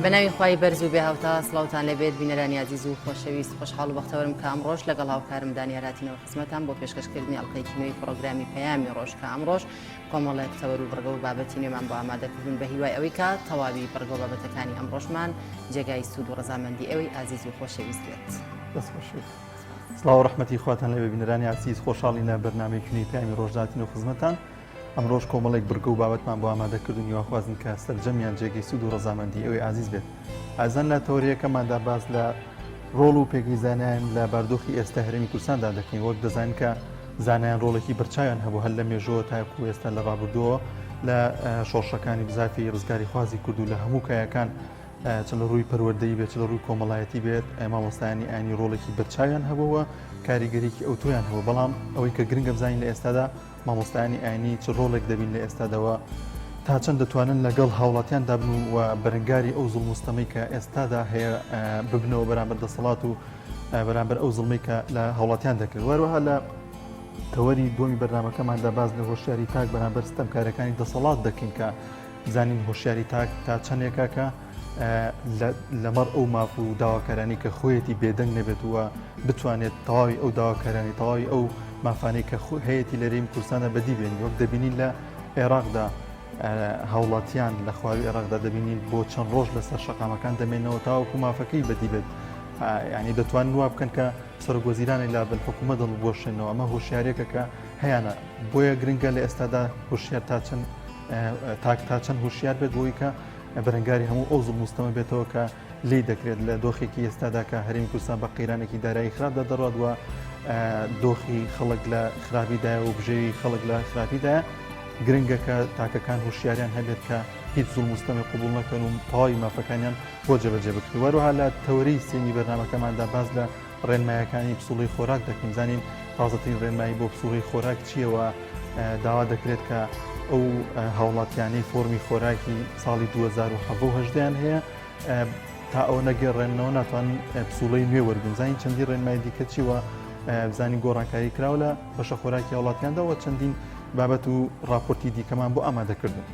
بەناوی خوای بەرز و بێهاوتا سڵاوتان لێبێت بینەرانی ئازیز و خۆشەویست خۆشحاڵ و بەختەوەرم کە ئەمڕۆش لەگەڵ هاوکارم دانیار هاتینەوە خزمەتان بۆ پێشکەشکردنی ئەڵلقەیەکی نوێی پڕۆگرامی پەیامی ڕۆژ کە ئەمڕۆش کۆمەڵێک تەوەر و بڕگە و بابەتی نوێمان بۆ ئامادەکردوون بە هیوای ئەوەی کە تەواوی بڕگە و بابەتەکانی ئەمڕۆشمان جێگای سوود و ڕەزامەندی ئێوەی ئازیز و خۆشەویست بێت. دەستخۆشی. سڵاو و ڕەحمەتی خواتان لێبێ بینەرانی ئازیز خۆشحاڵین لە بەرنامەیەکی نوێی پەیامی ڕۆژ داتین و خزمەتان ئەمڕۆش کۆمەڵێک بڕگە و بابەتمان بۆ ئامادە کردوون هیواخوازن کە سەرجەمیان جێگەی سوود و ڕەزامەندی ئێوەی ئازیز بێت ئازیزان لە تەوەرەیەکەماندا باس لە ڕۆڵ و پێگەی زانایان لە باردۆخی ئێستا هەرێمی کوردستاندا دەکەین وەک دەزانین کە زانایان ڕۆڵێکی بەرچاویان هەبوو هەر لە مێژووەوە تاکو ئێستا لە ڕابردووەوە لە شۆڕشەکانی بزافی ڕزگاریخوازی کورد و لە هەموو کایەکان چ لە ڕووی پەروەردەیی بێت چ لە ڕووی کۆمەڵایەتی بێت مامۆستایانی ئاینی ڕۆڵێکی بەرچاویان هەبووە کاریگەریکی ئەوتۆیان هەبوو بەڵام ئەوەی کە گرنگە بزانین لە ئێستادا مامۆستایانی ئاینی چ ڕۆڵێک دەبین لە ئێستادەوە تا چەند دەتوانن لەگەڵ هاوڵاتیاندا بن و بەرەنگاری ئەو زوڵم و ستەمەی کە ئێستادا هەیە ببنەوە بەرامبەر دەسەڵات و بەرامبەر ئەو زڵمەی کە لە هاوڵاتیان دەکرێت وەروەها لە تەوەری دووەمی بەرنمەکەماندا باز لە هۆشیاری تاک بەرامبەر ستەمکارەکانی دەسەڵات دەکەین کە زانین هۆشیاری تاک تا چەندێکە کە لەمەڕ ئەو ماف و داواکارانی کە خۆیەتی بێدەنگ نەبێت و بتوانێت تەواوی ئەو داواکارانی تەواوی ئەو مافانەی کە هەیەی لە رێم کوردستانە بەدی بێن وەک دەبینین لە عێراقدا هاوڵاتیان لە خواروی عێراقدا دەبینین بۆ چەند ڕۆژ لەسەر شەقامەکان دەمێنەوە تاوەکو مافەکەی بەدی بێت ینی دەتوانن وا بکەن کە سەرۆک وەزیرانی لابن حکوومەت هەڵبوەشێنەوە ئەمە هۆشیارێکە کە هەیانە بۆیە گرنگە لە ئێستادا هۆشیار تا چەند تاک تا چەند هۆشیار بێت بۆی کە بەرەنگاری هەموو ئەو زوڵم و ستەمە بێتەوە کە لێی دەکرێت لە دۆخێکی ئێستادا کە هەرێمی کوردستان بە قەیرانێکی دارایی خراپدا دەڕات و دۆخی خەڵک لە خراپیدایە و بژێوی خەڵک لە خراپیدایە گرنگە کە تاکەکان هۆشیاریان هەبێت کە هیچ زوڵم و ستەمێک قبوڵ نەکەن و تەواوی مافەکانیان بۆ جێبەجێ بکرێت وەروەها لە تەوەری سێمی بەرنامەکەماندا باس لە ڕێنمایەکانی پسوڵەی خۆراک دەکەین زانین تازەترین ڕێنمایی بۆ پسوڵەی خۆراک چییە و داوا دەکرێت کە ئەو هاوڵاتیانەی فۆرمی خۆراکی ساڵی 2017 هەیە تا ئەوە نەگەڕێنەوە ناتوان پسوڵەی نوێ وەرگن زانین چەندی ڕێنمای دیکە چیوە بزانین گۆڕانکاری کراوە لە بەشە خۆراکی هاوڵاتیاندا و چەندین بابەت و راپۆرتی دیکەمان بۆ ئامادەکردن.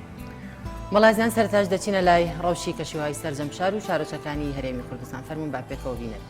بەڵازیان سەرتاش دەچینە لای ڕەوشی کەشوهوای سەرجەم شار و شارۆچەکانی هەرێمی کوردستان فەرمونون با پێکەوە بینەر.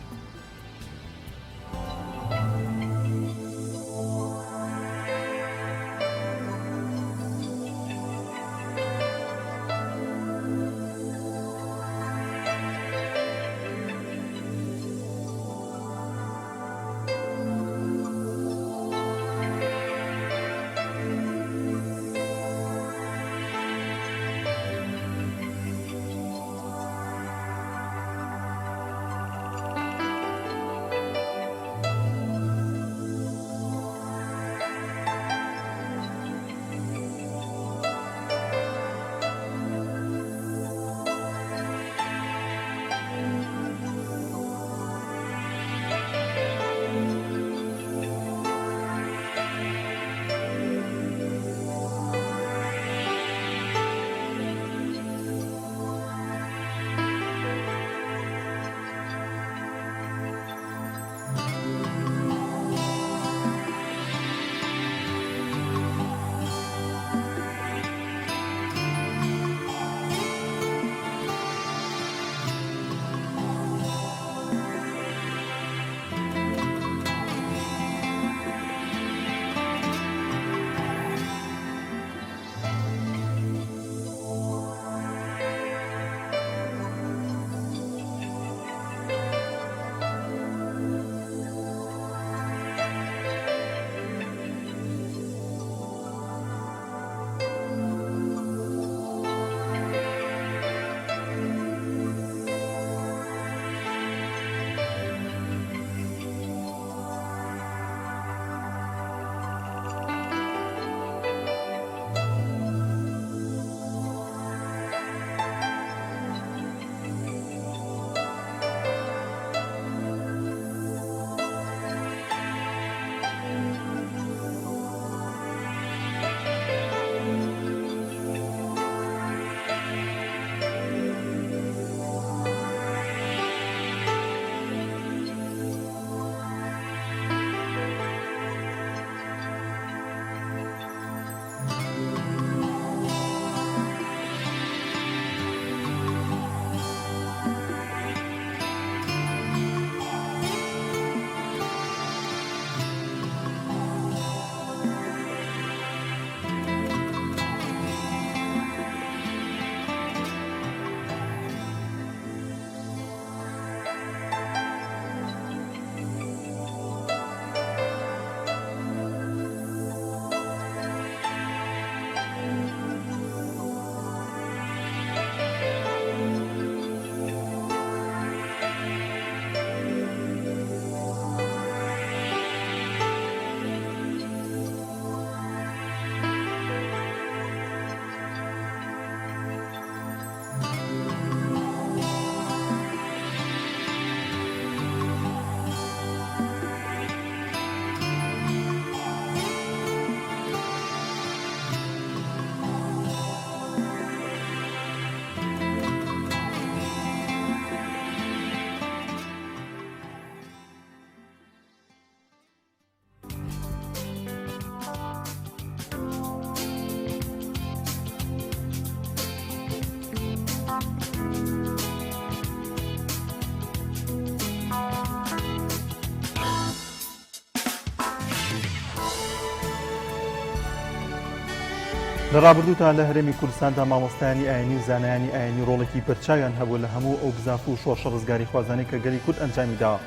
لە ڕابردوودا لە هەرێمی کوردستاندا مامۆستایانی ئاینی و زانایانی ئاینی ڕۆڵێکی بەرچاویان هەبوو لە هەموو ئەو بزاف و شۆڕشە ڕزگاریخوازانەی کە گەلی کورد ئەنجامی داوە.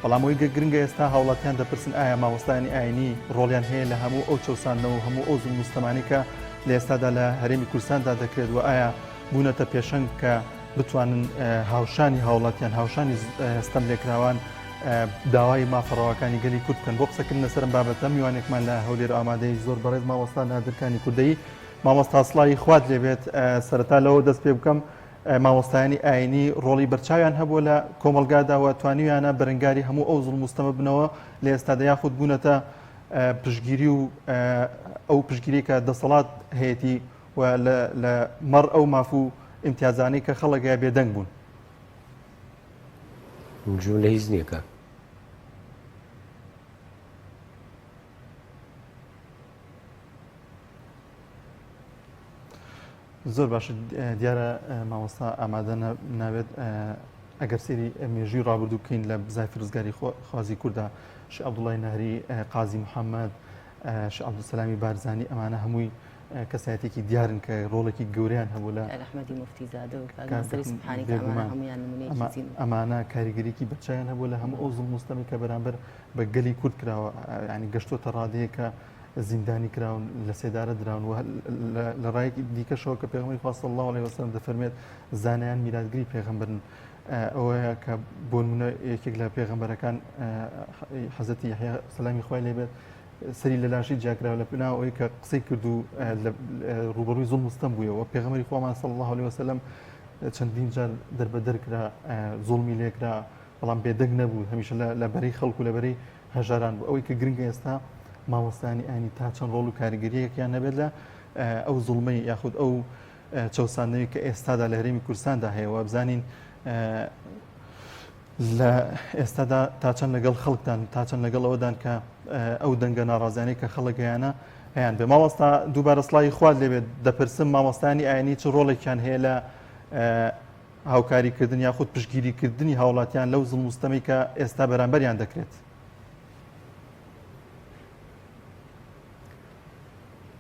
بەڵام ئەوەی گە گرنگە ئێستا هاوڵاتیان دەپرسن ئایا مامۆستایانی ئاینی ڕۆڵیان هەیە لە هەموو ئەو چەوساندنەوە و هەموو ئەو زوڵم و ستەمانەی کە لە ئێستادا لە هەرێمی کوردستاندا دەکرێت و ئایا بوونەتە پێشەنگ کە بتوانن هاوشانی هاوڵاتیان هاوشانی ستەملێکراوان داوای مافە ڕەواکانی گەلی کورد بکەن. بۆ قسەکردن لەسەر ئەم بابەتە میوانێکمان لە هەولێر ئامادەی زۆر بەڕێز مامۆستا نادر کانی کوردەیی. مامۆستا سڵاوی خوات لێبێت. سەرەتا لەوە دەست پێ بکەم مامۆستایانی ئاینی ڕۆڵی بەرچاویان هەبووە لە کۆمەڵگادا و توانیویانە بەرەنگاری هەموو ئەو زوڵم و ستەمە بنەوە لە ئێستادا یاخود بوونەتە پشتگیری و ئەو پشتگیری کە دەسەڵات هەیەتی و لە مەڕ ئەو ماف و ئیمتیازانەی کە خەڵک هەیە بێدەنگ بوون. گوێم لە هیچ نییە کاک. زۆر باشە دیارە مامۆستا ئامادە نابێت ئەگەر سەیری مێژووی ڕابردوو بکەین لە بزافی ڕزگاری خوازی کووردا شێخ عەبدوڵای نەهری قازی محەممەد شێخ عەبدولسەلامی بارزانی ئەمانە هەمووی کەسایەتێکی دیارن کە ڕۆڵێکی گەورەیان هەبوو لە ئەحمەدی موفتی زادە و کاک ناسری سوبحانی کە ئەمانە هەموویان نمونەیەکی زیندوون. ئەمانە کاریگەریی بەرچاویان هەبوو لە هەموو ئەو زوڵم و ستەمی کە بەرامبەر بە گەلی کورد کراوە یانی گەشتۆتە ڕادەیەک کە زیندانی کراون لە سێدارە دراون و لە ڕایەکی دیکەشەوە کە پێغەمبەری خوا صلی الله علیه وسلم دەفەرمێت زانایان میراتگری پێغەمبەرن ئەوەیە کە بۆ نمونە یەکێک لە پێغەمبەرەکان حەزرەتی یەحیا سەلامی خوای لێ بێت سەری لە لاشەی جیاکراوە لە پێناو ئەوەی کە قسەی کرد و ڕووبەڕووی زوڵم و ستەم بوویەوە پێغەمبەری خوامان صلی الله علیه وسلم چەندین جار دەربەدەر کرا زوڵمی لێکرا بەڵام بێدەنگ نەبوو هەمیشە لە بەرەی خەڵک و لە بەرەی هەژاران بوو ئەوەی کە گرنگە ئێستا مامۆستایانی ئاینی تا چەند ڕۆڵ و کاریگەریەکیان نەبێت لە ئەو زوڵمەی یاخود ئەو چەوساندنەوەی کە ئێستادا لە هەرێمی کوردستاندا هەیە و بزانین لە ئێستادا تا چەند لەگەڵ خەڵکدان تا چەند لەگەڵ ئەوەدان کە ئەو دەنگە ناڕازیانەی کە خەڵک هەیانە هەیان بێ مامۆستا دووبارە سڵاوی خوات لێبێت دەپرسم مامۆستایانی ئاینی چ ڕۆڵێکیان هەیە لە هاوکاریکردن یاخود پشتگیریکردنی هاوڵاتیان لەو زوڵم و ستەمەی کە ئێستا بەرامبەریان دەکرێت؟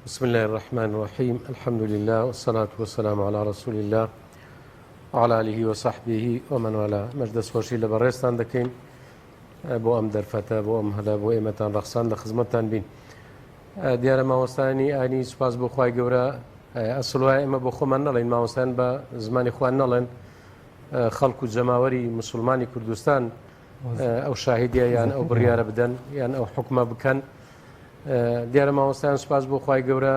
بسم الله الرحمن الرحیم الحمد لله والصلاة والسلام على رسول الله وعلى آله وصحبه ومن والاه مەش دەستخۆشی لە بەڕێزتان دەکەین بۆ ئەم دەرفەتە بۆ ئەم هەلە بۆ ئێمەتان ڕەخسان لە خزمەتتان بین دیارە مامۆستایانی ئاینی سوپاس بۆ خوای گەورە ئەسڵ وایە ئێمە بۆ خۆمان نەڵێین مامۆستایان بە زمانی خۆیان نەڵێن خەڵک و جەماوەری مسلمانی کوردستان ئەو شاهیدیە یان ئەو بڕیارە بدەن یان ئەو حکومە بکەن دیارە مامۆستایان سوپاس بۆ خوای گەورە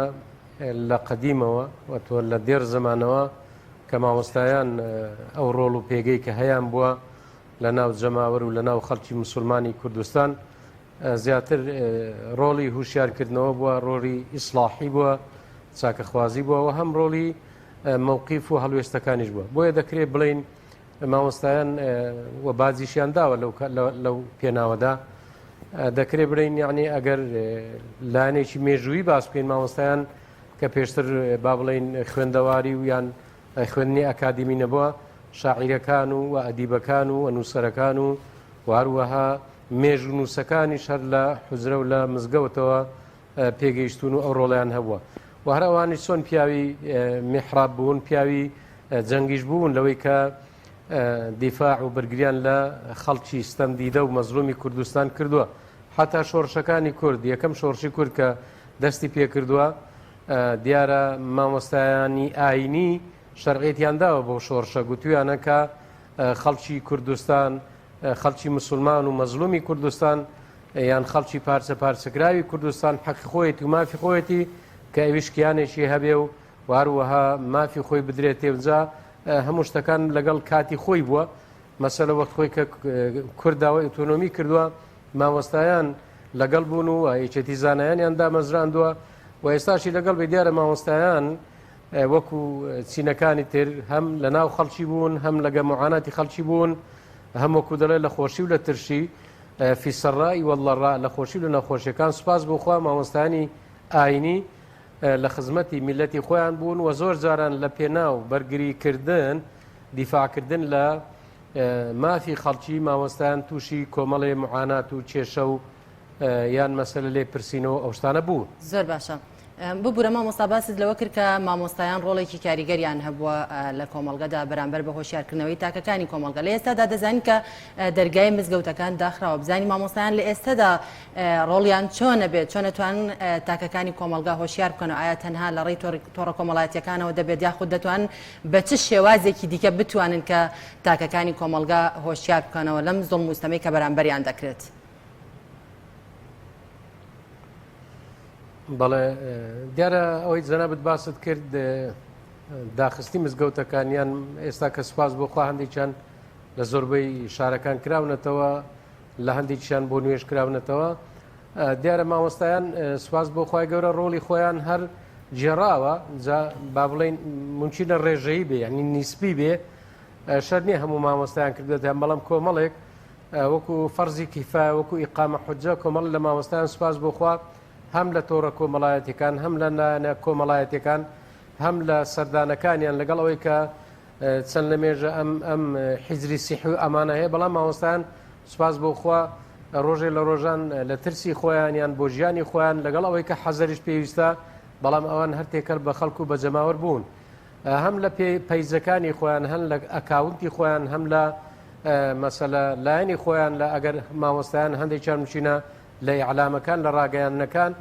لە قەدیمەوە و تۆ لە دێر زمانەوە کە مامۆستایان ئەو ڕۆڵ و پێگەی کە هەیان بووە لە ناو جەماوەر و لە ناو خەڵکی مسلمانی کوردستان زیاتر ڕۆڵی هوشیارکردنەوە بووە، ڕۆڵی ئیسڵاحی بووە، چاکەخوازی بووە و هەم ڕۆڵی مەوقیف و هەڵوێستەکانیش بووە. بۆیە دەکرێت بڵێین مامۆستایان و باجیشیان داوە لەو پێناوەدا. دەکرێت بڵێین یعنی ئەگەر لایەنێکی مێژوویی باس بکەین مامۆستایان کە پێشتر با بڵێین خوێندەواری و یان خوێندنی ئەکادیمی نەبووە شاعیرەکان و ئەدیبەکان و نووسەرەکان و و هەروەها مێژوونووسەکانیش هەر لە حوجرە و لە مزگەوتەوە پێگەیشتوون و ئەو ڕۆڵیان هەبووە و هەر ئەوانیش چۆن پیاوی میحراب بوون پیاوی جەنگیش بوون لەوەی کە دیفاع و بەرگریان لە خەڵکی ستەم دیدە و مەزلومی کوردستان کردووە حتا شۆڕشەکانی کورد یەکەم شۆڕشی کورد کە دەستی پێکردووە دیارە مامۆستایانی ئاینی شەرعیەتیان داوە بۆ شۆڕشە گوتویانە کە خەڵکی کوردستان خەڵکی مسوڵمان و مەزڵومی کوردستان یان خەڵکی پارچە پارچەکراوی کوردستان حەقی خۆیەتی و مافی خۆیەتی کە ئەویش کیانێکی هەبێ و هەروەها مافی خۆی بدرێتێ و جا هەموو شتەکان لەگەڵ کاتی خۆی بووە مەسەلە وەخت خۆی کە کورد داوای ئۆتۆنۆمی کردووە مامۆستایان لەگەڵ بوون و یەکێتی زانایانیان دامەزراندووە و ئێستاشی لەگەڵ بێ دیارە مامۆستایان وەکو چینەکانی تر هەم لە ناو خەڵکی بوون هەم لەگە معاناتی خەڵکی بوون هەم وەکو دەڵێ لە خۆشی و لە ترشی فی السراء والضراء لە خۆشی و لە ناخۆشیەکان سوپاس بۆ خوا مامۆستایانی ئاینی لە خزمەتی میلەتی خۆیان بوون و زۆر جاران لە پێناو بەرگری کردن دیفاعکردن لە مافی خەڵکی مامۆستایان تووشی کۆمەڵێ معانات و کێشە و یان مەسەلە لێ پرسینەوە ئەو شتانە بوون. زۆر باشە. ببورە مامۆستا باست لەوە کرد کە مامۆستایان ڕۆڵێکی کاریگەریان هەبووە لە کۆمەڵگەدا بەرامبەر بە هۆشیارکردنەوەی تاکەکانی کۆمەڵگە لە ئێستادا دەزانین کە دەرگای مزگەوتەکان داخراوە بزانین مامۆستایان لە ئێستادا ڕۆڵیان چۆنە بێت چۆن دەتوانن تاکەکانی کۆمەڵگا هۆشیار بکەن و ئایا تەنها لە ڕێی تۆڕە کۆمەڵایەتیەکانەوە دەبێت یاخود دەتوانن بە چ شێوازێکی دیکە بتوانن کە تاکەکانی کۆمەڵگا هۆشیار بکەنەوە لەم زوڵم و ستەمەی کە بەرامبەریان دەکرێت؟ بەڵێ دیارە ئەوەی جەنابت باست کرد داخستی مزگەوتەکان یان ئێستا کە سوپاس بۆ خوا هەندێکیان لە زۆربەی شارەکان کراونەتەوە لە هەندێکیان بۆ نوێژ کراونەتەوە دیارە مامۆستایان سوپاس بۆ خوای گەورە ڕۆڵی خۆیان هەر گێڕاوە جا با بڵێین ممکنە ڕێژەیی بێ یعنی نیسبی بێ شەر نییە هەموو مامۆستایان کردێتیان بەڵام کۆمەڵێک وەکو فەرزی کیفایە وەکو ئیقامە حجە کۆمەڵ لە مامۆستایان سوپاس بۆ خوا هەم لە تۆڕە کۆمەڵایەتەکان هەم لە لایەنە کۆمەڵایەتەکان هەم لە سەردانەکانیان لەگەڵ ئەوەی کە چەند لە مێژە ئەم ئەم حیجری سیحی و ئەمانە هەیە بەڵام مامۆستایان سوپاس بۆ خوا ڕۆژێ لە ڕۆژان لە ترسی خۆیان یان بۆ ژیانی خۆیان لەگەڵ ئەوەی کە حەزەریش پێویستە بەڵام ئەوان هەر تێکەل بە خەڵک و بە جەماوەر بوون هەم لە پەیجەکانی خۆیان هەن لە ئەکاونتی خۆیان هەم لە مەسەلە لایەنی خۆیان لە ئەگەر مامۆستایان هەندێکیان بچینە لە ئیعلامەکان لە ڕاگەیاندنەکان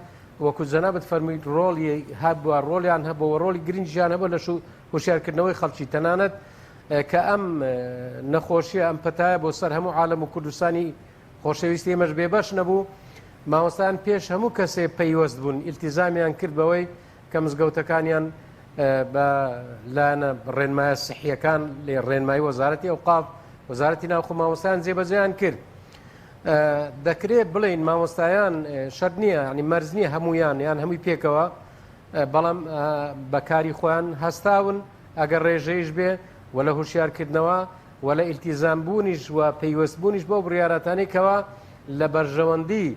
وەکو جەنابت فەرموویت ڕۆڵی هەبووە ڕۆڵیان هەبووە ڕۆڵی گرنگیان هەبوو لە هۆشیارکردنەوەی خەڵکی تەنانەت کە ئەم نەخۆشیە ئەم پەتایە بۆ سەر هەموو عالەم و کوردستانی خۆشەویستی ئێمەش بێبەش نەبوو مامۆستایان پێش هەموو کەسێ پەیوەست بوون ئیلتیزامیان کرد بەوەی کە مزگەوتەکانیان بە لایەنە ڕێنمایە سحیەکان لێ ڕێنمایی وەزارەتی ئەوقاف وەزارەتی ناوخۆ مامۆستایان جێبەجێیان کرد دەکرێت بڵێین مامۆستایان شەرت نییە ینی مەرز نییە هەمویان یان هەمووی پێکەوە بەڵام بە کاری خۆیان هەستاون ئەگەر ڕێژەیش بێ و لە هوشیارکردنەوە و لە ئیلتیزام بوونیش و پەیوەست بوونیش بەو بڕیاراتانەی کەوا لە بەرژەوەندی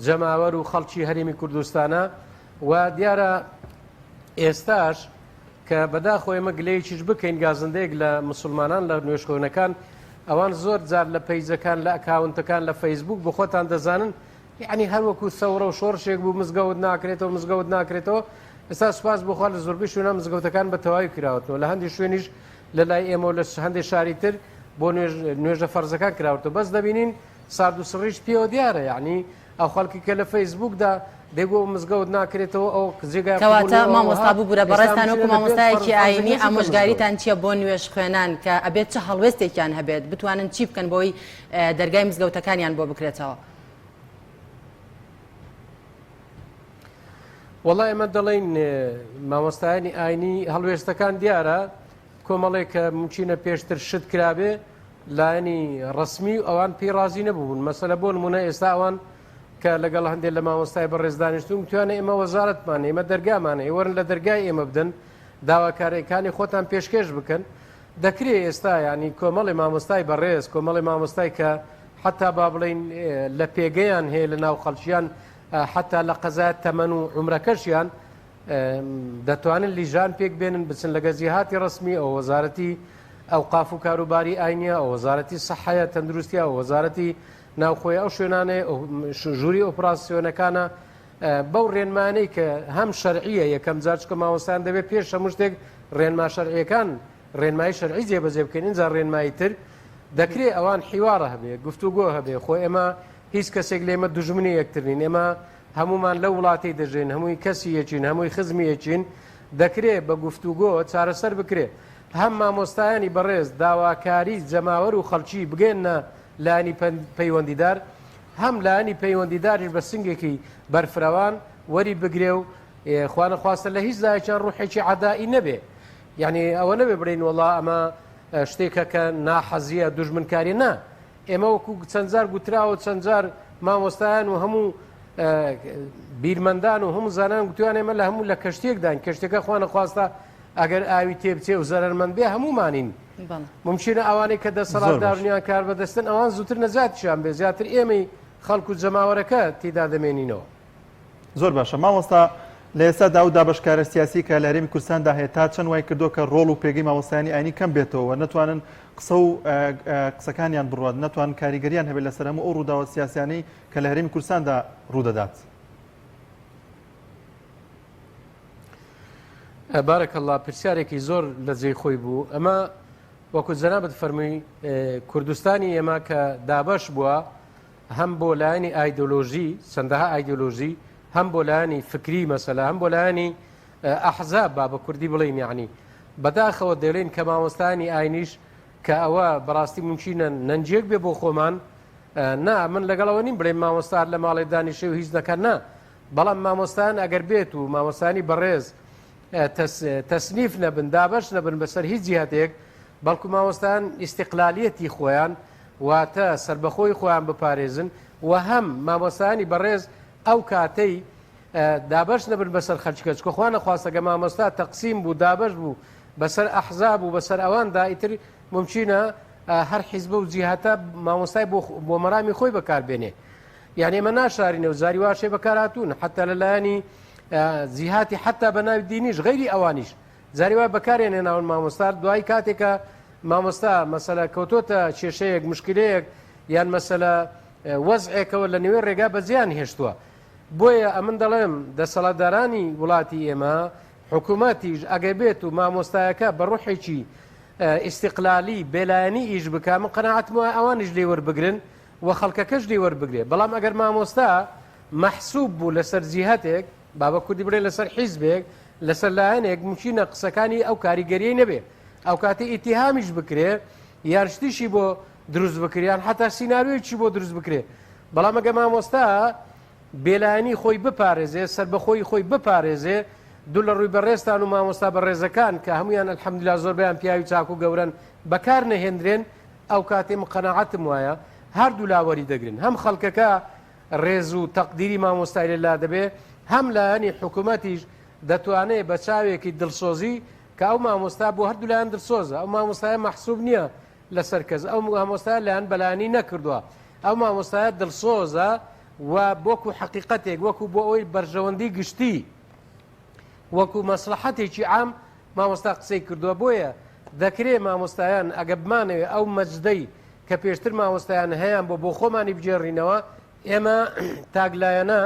جەماوەر و خەڵکی هەرێمی کوردستانە و دیارە ئێستاش کە بەداخەوە ئێمە گلەیەکیش بکەین گازندەیەک لە مسلمانان لە نوێژخوێنەکان ئەوان زۆر جار لە پەیجەکان لە ئەکاونتەکان لە فەیسبوک بۆ خۆتان دەزانن یعنی هەر وەکو سەورە و شۆڕشێک بوو مزگەوت ناکرێتەوە مزگەوت ناکرێتەوە ئێستا سوپاس بۆ خوا لە زۆربەی شوێنە مزگەوتەکان بە تەواوی کراوەتەوە لە هەندێک شوێنیش لە لای ئێمە و لە هەندێک شاری تر بۆ نوێژە فەرزەکان کراوەتەوە بەس دەبینین سارد و سڕیش پێوە دیارە یعنی ئەو خەڵکی کە لە فەیسبوکدا دەیگۆ مزگەوت ناکرێتەوە ئەو جێگای قبوڵ کەواتە نییە مامۆستا ئەوها ببورە ئێستا بەڕێزتان مشکلە وەکو لە پێش مامۆستایەکی فەرز ئاینی فەرزەکەی چیتە مزگەوت ئامۆژگاریتان چییە بۆ نوێژ خوێنان کە ئەبێت چ هەڵوێستێکیان هەبێت بتوانن چی بکەن بۆی دەرگای مزگەوتەکانیان بۆ بکرێتەوە؟ وەڵا ئێمە دەڵێین مامۆستایانی ئاینی هەڵوێستەکان دیارە کۆمەڵێک کە ممکنە پێشتر شت کرابێ لایەنی ڕەسمی و ئەوان پێی ڕازی نەبوون مەسەلە بۆ نمونە ئێستا ئەوان کە لەگەڵ هەندێک لە مامۆستای بەڕێز دانیشتون گوتویانە ئێمە وەزارەتمان ئێمە دەرگامان هەیە وەرن لە دەرگای ئێمە بدەن داواکاریەکانی خۆتان پێشکێش بکەن دەکرێ ئێستا ینی کۆمەڵی مامۆستای بەڕێز کۆمەڵی مامۆستای کە حتا با بڵین لە پێگەیان هەیە لە ناو خەڵکیان حتا لە قەزای تەمەن و عمرەکەشیان دەتوانن لیژان پێک بێنن بچن لەگە جیهاتی ڕسمی ئەو وەزارەتی ئەوقاف و کاروباری ئاینیە ئەو وەزارەتی سەحەیە تەندروستیە ئەو وەزارەتی ناوخۆی ئەو شوێنانەیە ژووری ئۆپراسیۆنەکانە بەو ڕێنمانەی کە هەم شەرعیە یەکەم جار چکە مامۆستایان دەبێت پێش هەموو شتێک ڕێنما شەرعیەکان ڕێنمایی شەرعی جێبەجێ بکەین ئینجا ڕێنمایی تر دەکرێ ئەوان حیوارە هەبێ گفتوگۆ هەبێ خۆ ئێمە هیچ کەسێک لێمە دوژمنی یەکتر نین ئێمە هەمومان لەو وڵاتەی دەژێن هەمووی کەسی یەکین هەمووی خزمی یەکین دەکرێ بە گفتوگۆ چارەسەر بکرێ هەم مامۆستایانی بەڕێز داواکاری جەماوەر و خەڵکی بگەنە لایەنی پەیوەندیدار، هەم لایەنی پەیوەندیداریش بە سنگێکی بەرفرەوان وەری بگرێ و خوانەخواستە لە هیچ لایەکیان ڕوحێکی عەدائی نەبێ یعنی ئەوە نەبێ بڵێین وەڵا ئەمە شتێکە کە ناحەزیە دوژمنکاری نا ئێمە وەکو چەند جار گوتراوە چەند جار مامۆستایان و هەموو بیرمەندان و هەموو زانان گوتویان ئێمە لە هەموو لە کەشتێکداین کەشتەکە خوانەخواستە ئەگەر ئاوی تێبچێ و زەرەرمەند بێ هەمومانین مومکینە ئەوانەی کە دەسەڵاتدارن یان کاربەدەستن ئەوان زووتر نەجاتیشان بێ زیاتر ئێمەی خەڵک و جەماوەرەکە تێدا دەمێنینەوە. زۆر باشە مامۆستا لە ئێستادا ئەو دابەشکارە سیاسی کە لە هەرێمی کوردستاندا هەیە تا چەند وای کردووە کە ڕۆڵ و پێگەی مامۆستایانی ئاینی کەم بێتەوە و نەتوانن قسە و قسەکانیان بڕوات نەتوانن کاریگەریان هەبێت لەسەر هەموو ئەو ڕووداوە سیاسیانەی کە لە هەرێمی کوردستاندا ڕوودەدات؟ بارک اللە پرسیارێکی زۆر لە جێی خۆی بوو ئەمە وەکو جەنابت فەرمووی کوردستانی ئێمە کە دابەش بووە هەم بۆ لایەنی ئایدۆلۆژی چەندەها ئایدۆلۆژی هەم بۆ لایەنی فکری مەسەلە هەم بۆ لایەنی ئەحزاب با بە کوردی بڵێین یعنی بەداخەوە دەڵێن کە مامۆستایانی ئاینیش کە ئەوە بەڕاستی ممکنە نەنجێک بێ بۆ خۆمان نا من لەگەڵەوە نیم بڵێم مامۆستار لە ماڵێ دانیشێ و هیچ نەکەن نا بەڵام مامۆستایان ئەگەر بێت و مامۆستایانی بەڕێز تەسنیف نەبن دابەش نەبن بەسەر هیچ جیهتێک بەڵکو مامۆستایان ئیستیقلالیەتی خۆیان واتە سەربەخۆی خۆیان بپارێزن و هەم مامۆستایانی بەڕێز ئەو کاتەی دابەش نەبن بەسەر خەلکە چکە خوا نەخواستەگە مامۆستا تەقسیم بوو دابەش بوو بەسەر ئەحزاب و بەسەر ئەواندا ئیتر ممکنە هەر حیزبە و جیهاتە مامۆستای بۆ مەرامی خۆی بەکاربێنێ یانی ئێمە ناشارینەوە جاری واشێ بەکارهاتوون حتا لە لایەنی جیهاتی حتا بە ناوی دینیش غەیری ئەوانیش جاری وای بەکارێن هێناون مامۆستا دوای کاتێکە مامۆستا مەسەلە کەوتۆتە کێشەیەک مشکلەیەک یان مەسەلە وەزعێکەوە لە نێوێ ڕێگا بەجیان هێشتووە بۆیە ئەمن دەڵێم دەسەڵاتدارانی وڵاتی ئێمە حکوومەتیش ئەگەر بێت و مامۆستایەکە بە ڕوحێکی ئیسیقلالی بێلایەنی ئیش بکە من قەنەعەتم وایە ئەوانیش لێ وەربگرن و خەڵکەکەش لێی وەربگرێ بەڵام ئەگەر مامۆستا مەحسوب بوو لەسەر جیهەتێک با بە کوردی بڵێن لەسەر حیزبێک لەسەر لایەنێک ممکنە قسەکانی ئەو کاریگەریی نەبێ ئەو کاتی ئیتیهامیش بکرێ یان شتیشی بۆ دروست بکرێ یان حتا سیناریۆیەکی بۆ دروست بکرێ بەڵام ئەگە مامۆستا بێلایەنی خۆی بپارێزێ سەربەخۆی خۆی بپارێزێ دوو لە ڕووی بەڕێزتان و مامۆستا بەڕێزەکان کە هەمویان الحمدلله زۆربەیان پیاوی چاک و گەورەن بەکار نەهێندرێن ئەو کاتەی من قەناعەتم وایە هەردوولا وەری دەگرن هەم خەڵکەکە ڕێز و تەقدیری مامۆستای لە لا دەبێ هەم لایەنی حکوومەتیش دەتوانێ بە چاوێکی دڵسۆزی کە ئەو مامۆستا بۆ هەردوو لایەن دڵسۆزە ئەو مامۆستایە مەحسوب نییە لەسەر کەس ئەو مامۆستایە لایەن بەلایەنی نەکردووە ئەو مامۆستایە دڵسۆزە و بۆکو حەقیقەتێک وەکو بۆ ئەوەی بەرژەوەندی گشتی وەکو مەسڵەحەتێکی عام مامۆستا قسەی کردووە بۆیە دەکرێ مامۆستایان ئەگە بمانەوێ ئەو مەجدەی کە پێشتر مامۆستایان هەیان بۆ بۆ خۆمانی بگێڕینەوە ئێمە تاکلایەنە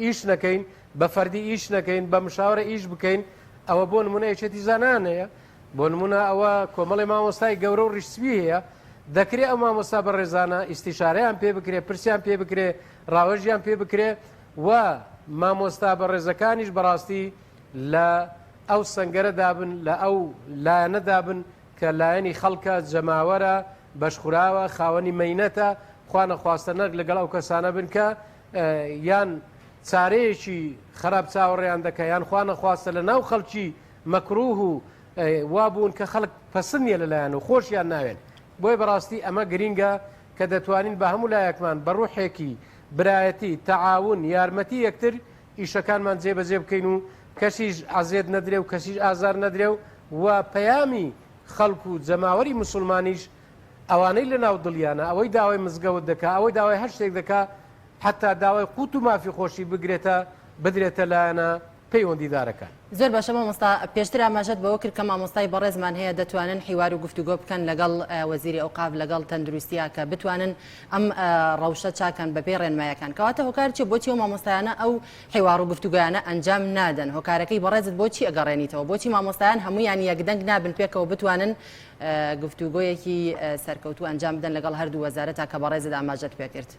ئیش نەکەین بە فەردی ئیش نەکەین بە مشاورە ئیش بکەین ئەوە بۆ نمونە یەکێتی زانایان هەیە بۆ نمونە ئەوە کۆمەڵی مامۆستای گەورە و ڕیشسپی هەیە دەکرێ ئەو مامۆستا بەڕێزانە ئیستیشارەیان پێ بکرێ پرسیان پێ بکرێ ڕاوەژیان پێ بکرێ و مامۆستا بەڕێزەکانیش بەڕاستی لە ئەو سەنگەرە دابن، لە ئەو لایەنە دابن کە لایەنی خەڵکە، جەماوەرە، بەشخوراوە، خاوەنی مەینەتە، خوا نەخواستە نەک لەگەڵ ئەو کەسانە بن کە یان چارەیەکی خراپ چاوەڕێیان دەکا یان خوا نەخواستە لە ناو خەڵکی مەکروه و وا بوون کە خەڵک پەسند نییە لەلایەن و خۆشیان ناوێن. بۆیە بەڕاستی ئەمە گرینگە کە دەتوانین بە هەموو لایەکمان بە ڕوحێکی برایەتی، تەعاون، یارمەتی یەکتر ئیشەکانمان جێبەجێ بکەین و کەسیش عەزێت نەدرێ و کەسیش ئازار نەدرێ و و پەیامی خەڵک و جەماوەری موسوڵمانیش ئەوانەی لە ناو دڵیانە ئەوەی داوای مزگەوت دەکا ئەوەی داوای هەر شتێک دەکا حەتا داوای قوت و مافی خۆشی بگرێتە بدرێتە لایەنە پەیوەندیدارەکان. زۆر باشە مامۆستا پێشتر ئاماژەت بەوە کرد کە مامۆستای بەڕێزمان هەیە دەتوانن حیوار و گفتوگۆ بکەن لەگەڵ وەزیری ئەوقاف لەگەڵ تەندروستیا کە بتوانن ئەم ڕەوشە چاکەن بەپێی ڕێنمایەکان کەواتە هۆکار چیە بۆچی ئەو مامۆستایانە ئەو حیوار و گفتوگۆیانە ئەنجام نادەن هۆکارەکەی بەڕێزت بۆچی ئەگەڕێنیتەوە بۆچی مامۆستایان هەمویان یەکدەنگ نابن پێکەوە بتوانن گفتوگۆیەکی سەرکەوتوو ئەنجام بدەن لەگەڵ هەردوو وەزارەتا کە بەڕێزت ئاماژەت پێکرد؟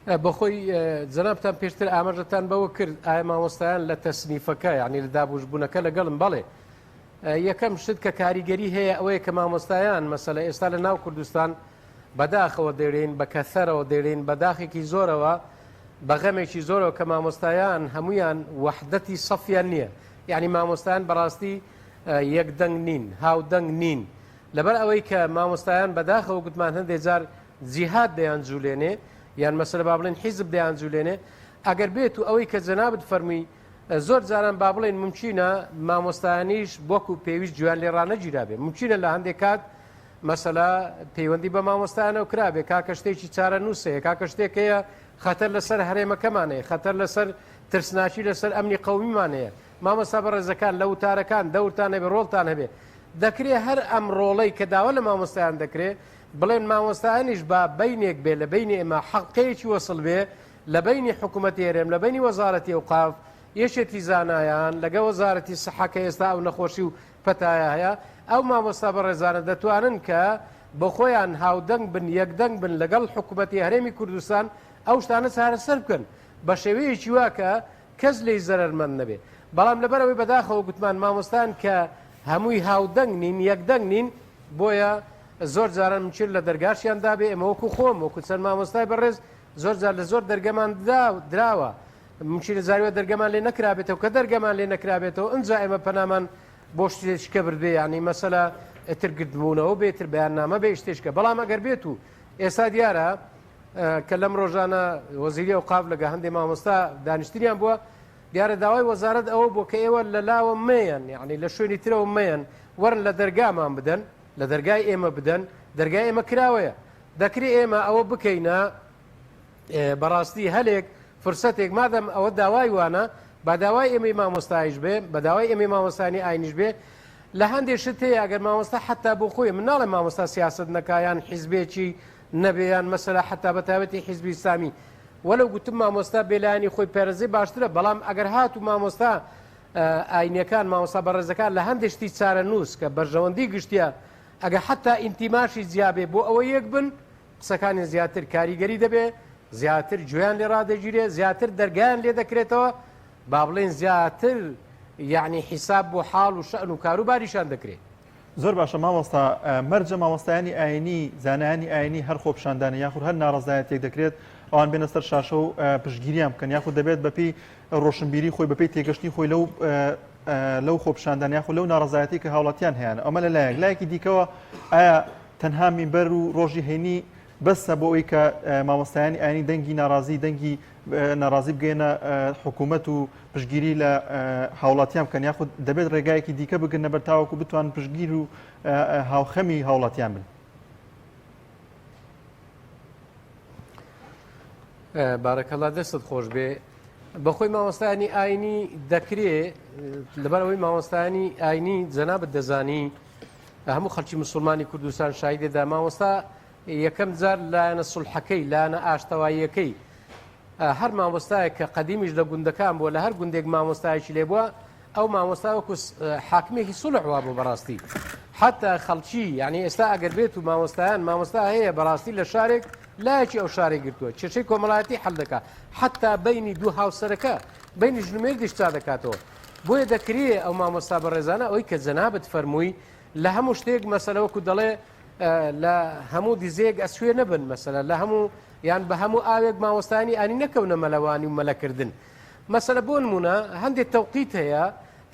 بەخۆی جەنابتان پێشتر ئاماژەتان بەوە کرد ئایا مامۆستایان لە تەسنیفەکە یعنی لە دابوشبوونەکە لەگەڵم بەڵێ یەکەم شت کە کاریگەری هەیە ئەوەیە کە مامۆستایان مەسەلە ئێستا لە ناو کوردستان بەداخەوە دەێن بە کەسەرەوە دەێن بە داخێکی زۆرەوە بە غەمێکی زۆرەوە کە مامۆستایان هەمویان وەحدەتی سەفیان نییە یعنی مامۆستایان بەڕاستی یەک دەنگ نین هاودەنگ نین لەبەر ئەوەی کە مامۆستایان بەداخەوە گوتمان هەندێک جار جیهاد دەیان جوولێنێ یان مەسەلە با بڵێن حیزب دەیان جوولێنێ ئەگەر بێت و ئەوەی کە جەنابت فەرمووی زۆر جاران با بڵێن ممکنە مامۆستایانیش وەکو پێویست گوێیان لێ ڕانەگیرابێ ممکنە لە هەندێک کات مەسەلە پەیوەندی بە مامۆستایانەوە کرابێ کاکە شتێکی چارەنووس هەیە کاکە شتێک هەیە خەتەر لەسەر هەرێمەکەمان هەیە خەتەر لەسەر ترسناکی لەسەر ئەمنی قەومیمان هەیە مامۆستا بەڕێزەکان لە وتارەکان دەورتان هەبێ ڕۆڵتان هەبێ دەکرێ هەر ئەم ڕۆڵەی کە داوا لە مامۆستایان دەکرێ بڵێن مامۆستایانیش با بینێک بێ لە بینی ئێمە حەقەیەکی وەسڵ بێ. لە بەینی حکوومەتی هەرێم لە بەینی وەزارەتی ئەوقاف یەکێتی زانایان لەگە وەزارەتی سحە کە ئێستا ئەو نەخۆشی و پەتایە هەیە ئەو مامۆستا بەڕێزانە دەتوانن کە بۆ خۆیان هاودەنگ بن یەکدەنگ بن لەگەڵ حکوومەتی هەرێمی کوردستان ئەو شتانە چارەسەر بکەن بە شێوەیەکی وا کە کەس لێی زەرەرمەند نەبێ بەڵام لەبەرئەوەی بەداخەوە گوتمان مامۆستایان کە هەمووی هاودەنگ نین یەکدەنگ نین بۆیە زۆر جاران مچیر لە دەرگاشیان دابێ ئێمە وەکو خۆم وەکو چەند مامۆستای بەڕێز زۆر جار لە زۆر دەرگەمان دراوە مچیرە جاریوە دەرگەمان لێ نەکرابێتەوە کە دەرگەمان لێ نەکرابێتەوە ئەجا ئێمە پەنامان بۆ شتێکە بردبێ یعنی مەسەلە ئتر گردبوونەوە بێتر بەیاننامە بێ شتێکە بەڵام ئەگەر بێت و ئێستا دیارە کە لەم ڕۆژانە وەزیری ئەوقاف لەگە هەندێ مامۆستا دانیشتنیان بووە دیارە داوای وەزارەت ئەوە بۆ کە ئێوە لە لاوە مەیەن یعنی لە شوێنی ترەوە مەیەن وەرن لە دەرگامان بدەن لە دەرگای ئێمە بدەن دەرگای ئێمە کراوەیە دەکرێ ئێمە ئەوە بکەینە بەڕاستی هەلێک فرسەتێک مادەم ئەوە داوای وانە با داوای ئێمەی مامۆستایش بێ بە داوای ئێمەی مامۆستانی ئاینیش بێ لە هەندێک شت هەیە ئەگەر مامۆستا حتا بۆ خۆی من ناڵێم مامۆستا سیاست نەکا یان حیزبێکی نەبێ یان مەسەلە حەتا بە تایبەتی حیزبی ئیسلامی وەلەو گوتم مامۆستا بێلایەنی خۆی پێرەزی باشترە بەڵام ئەگەر هاتوو مامۆستا ئاینەکان مامۆستا بەڕێزەکان لە هەندێک شتی چارەنووس کە بەرژەوەندی گشتیە ئەگە حتا ئینتیماشی جیابێ بۆ ئەوە یەک بن قسەکانی زیاتر کاریگەری دەبێ زیاتر گوێیان لێ ڕادەگیرێ زیاتر دەرگایان لێ دەکرێتەوە با بڵێن زیاتر یعنی حیساب بۆ حاڵ و شەن و کاروباریشان دەکرێت. زۆر باشە مامۆستا مەرجە مامۆستایانی ئاینی زانایانی ئاینی هەر خۆپیشاندانە یاخود هەر ناڕەزایەتێک دەکرێت ئەوان بێنە سەر شاشە و پشتگیریان بکەن یاخود دەبێت بەپی ڕۆشنبیری خۆی بەپی تێگەشتنی خۆی لەو لەو خۆپیشاندان یاخود لەو ناڕەزایەتی کە هاوڵاتیان هەیەە ئەمە لە لایەک لایەکی دیکەوە ئایا تەنها مینبەر و ڕۆژی هەینی بەسە بۆ ئەوی کە مامۆستایانی ئاینی دەنگی ناڕازی دەنگی ناڕازی بگەینە حکوومەت و پشتگیری لە هاوڵاتیان بکەن یاخود دەبێت ڕێگایەکی دیکە بگرنە بەر تاوەکو بتوان پشتگیر و هاوخەمی هاوڵاتیان بن. بارەکەڵا دەستت خۆش بێ بەخۆی مامۆستایانی ئاینی دەکرێ لەبەرەوەی مامۆستایانی ئاینی جەنابەت دەزانی هەموو خەڵکی مسلمانی کوردستان شایدێدا مامۆستا یەکەم جار لایەنە سوڵحەکەی لایەنە ئاشتەواییەکەی هەر مامۆستایەک کە قەدیمیش لە گوندەکان بووە لە هەر گوندێک مامۆستایەکی لێ بووە ئەو مامۆستا وەکو حاکمێکی سوڵح وا بوو بەڕاستی حتا خەڵکی یعنی ئێستا ئەگەر بێت و مامۆستایان مامۆستا هەیە بەڕاستی لە شارێک لایەکی ئەو شارێک گرتووە کێشەی کۆمەڵایەتی حل دەکا حتا بینی دوو هاوسەرەکە بینی ژنمێردیش چا دەکاتەوە بۆیە دەکرێ ئەو مامۆستا بەڕێزانە ئەوەی کە جەنابت فەرمووی لە هەموو شتێک مەسەلە وەکو دەڵێ لە هەموو دیزەیەک ئەسوێ نەبن مەسەلە لە هەموو یان بە هەموو ئاوێک مامۆستایانی ئانی نەکەونە مەلەوانی و مەلەکردن مەسەلە بۆ نمونە هەندێک تەوقیت هەیە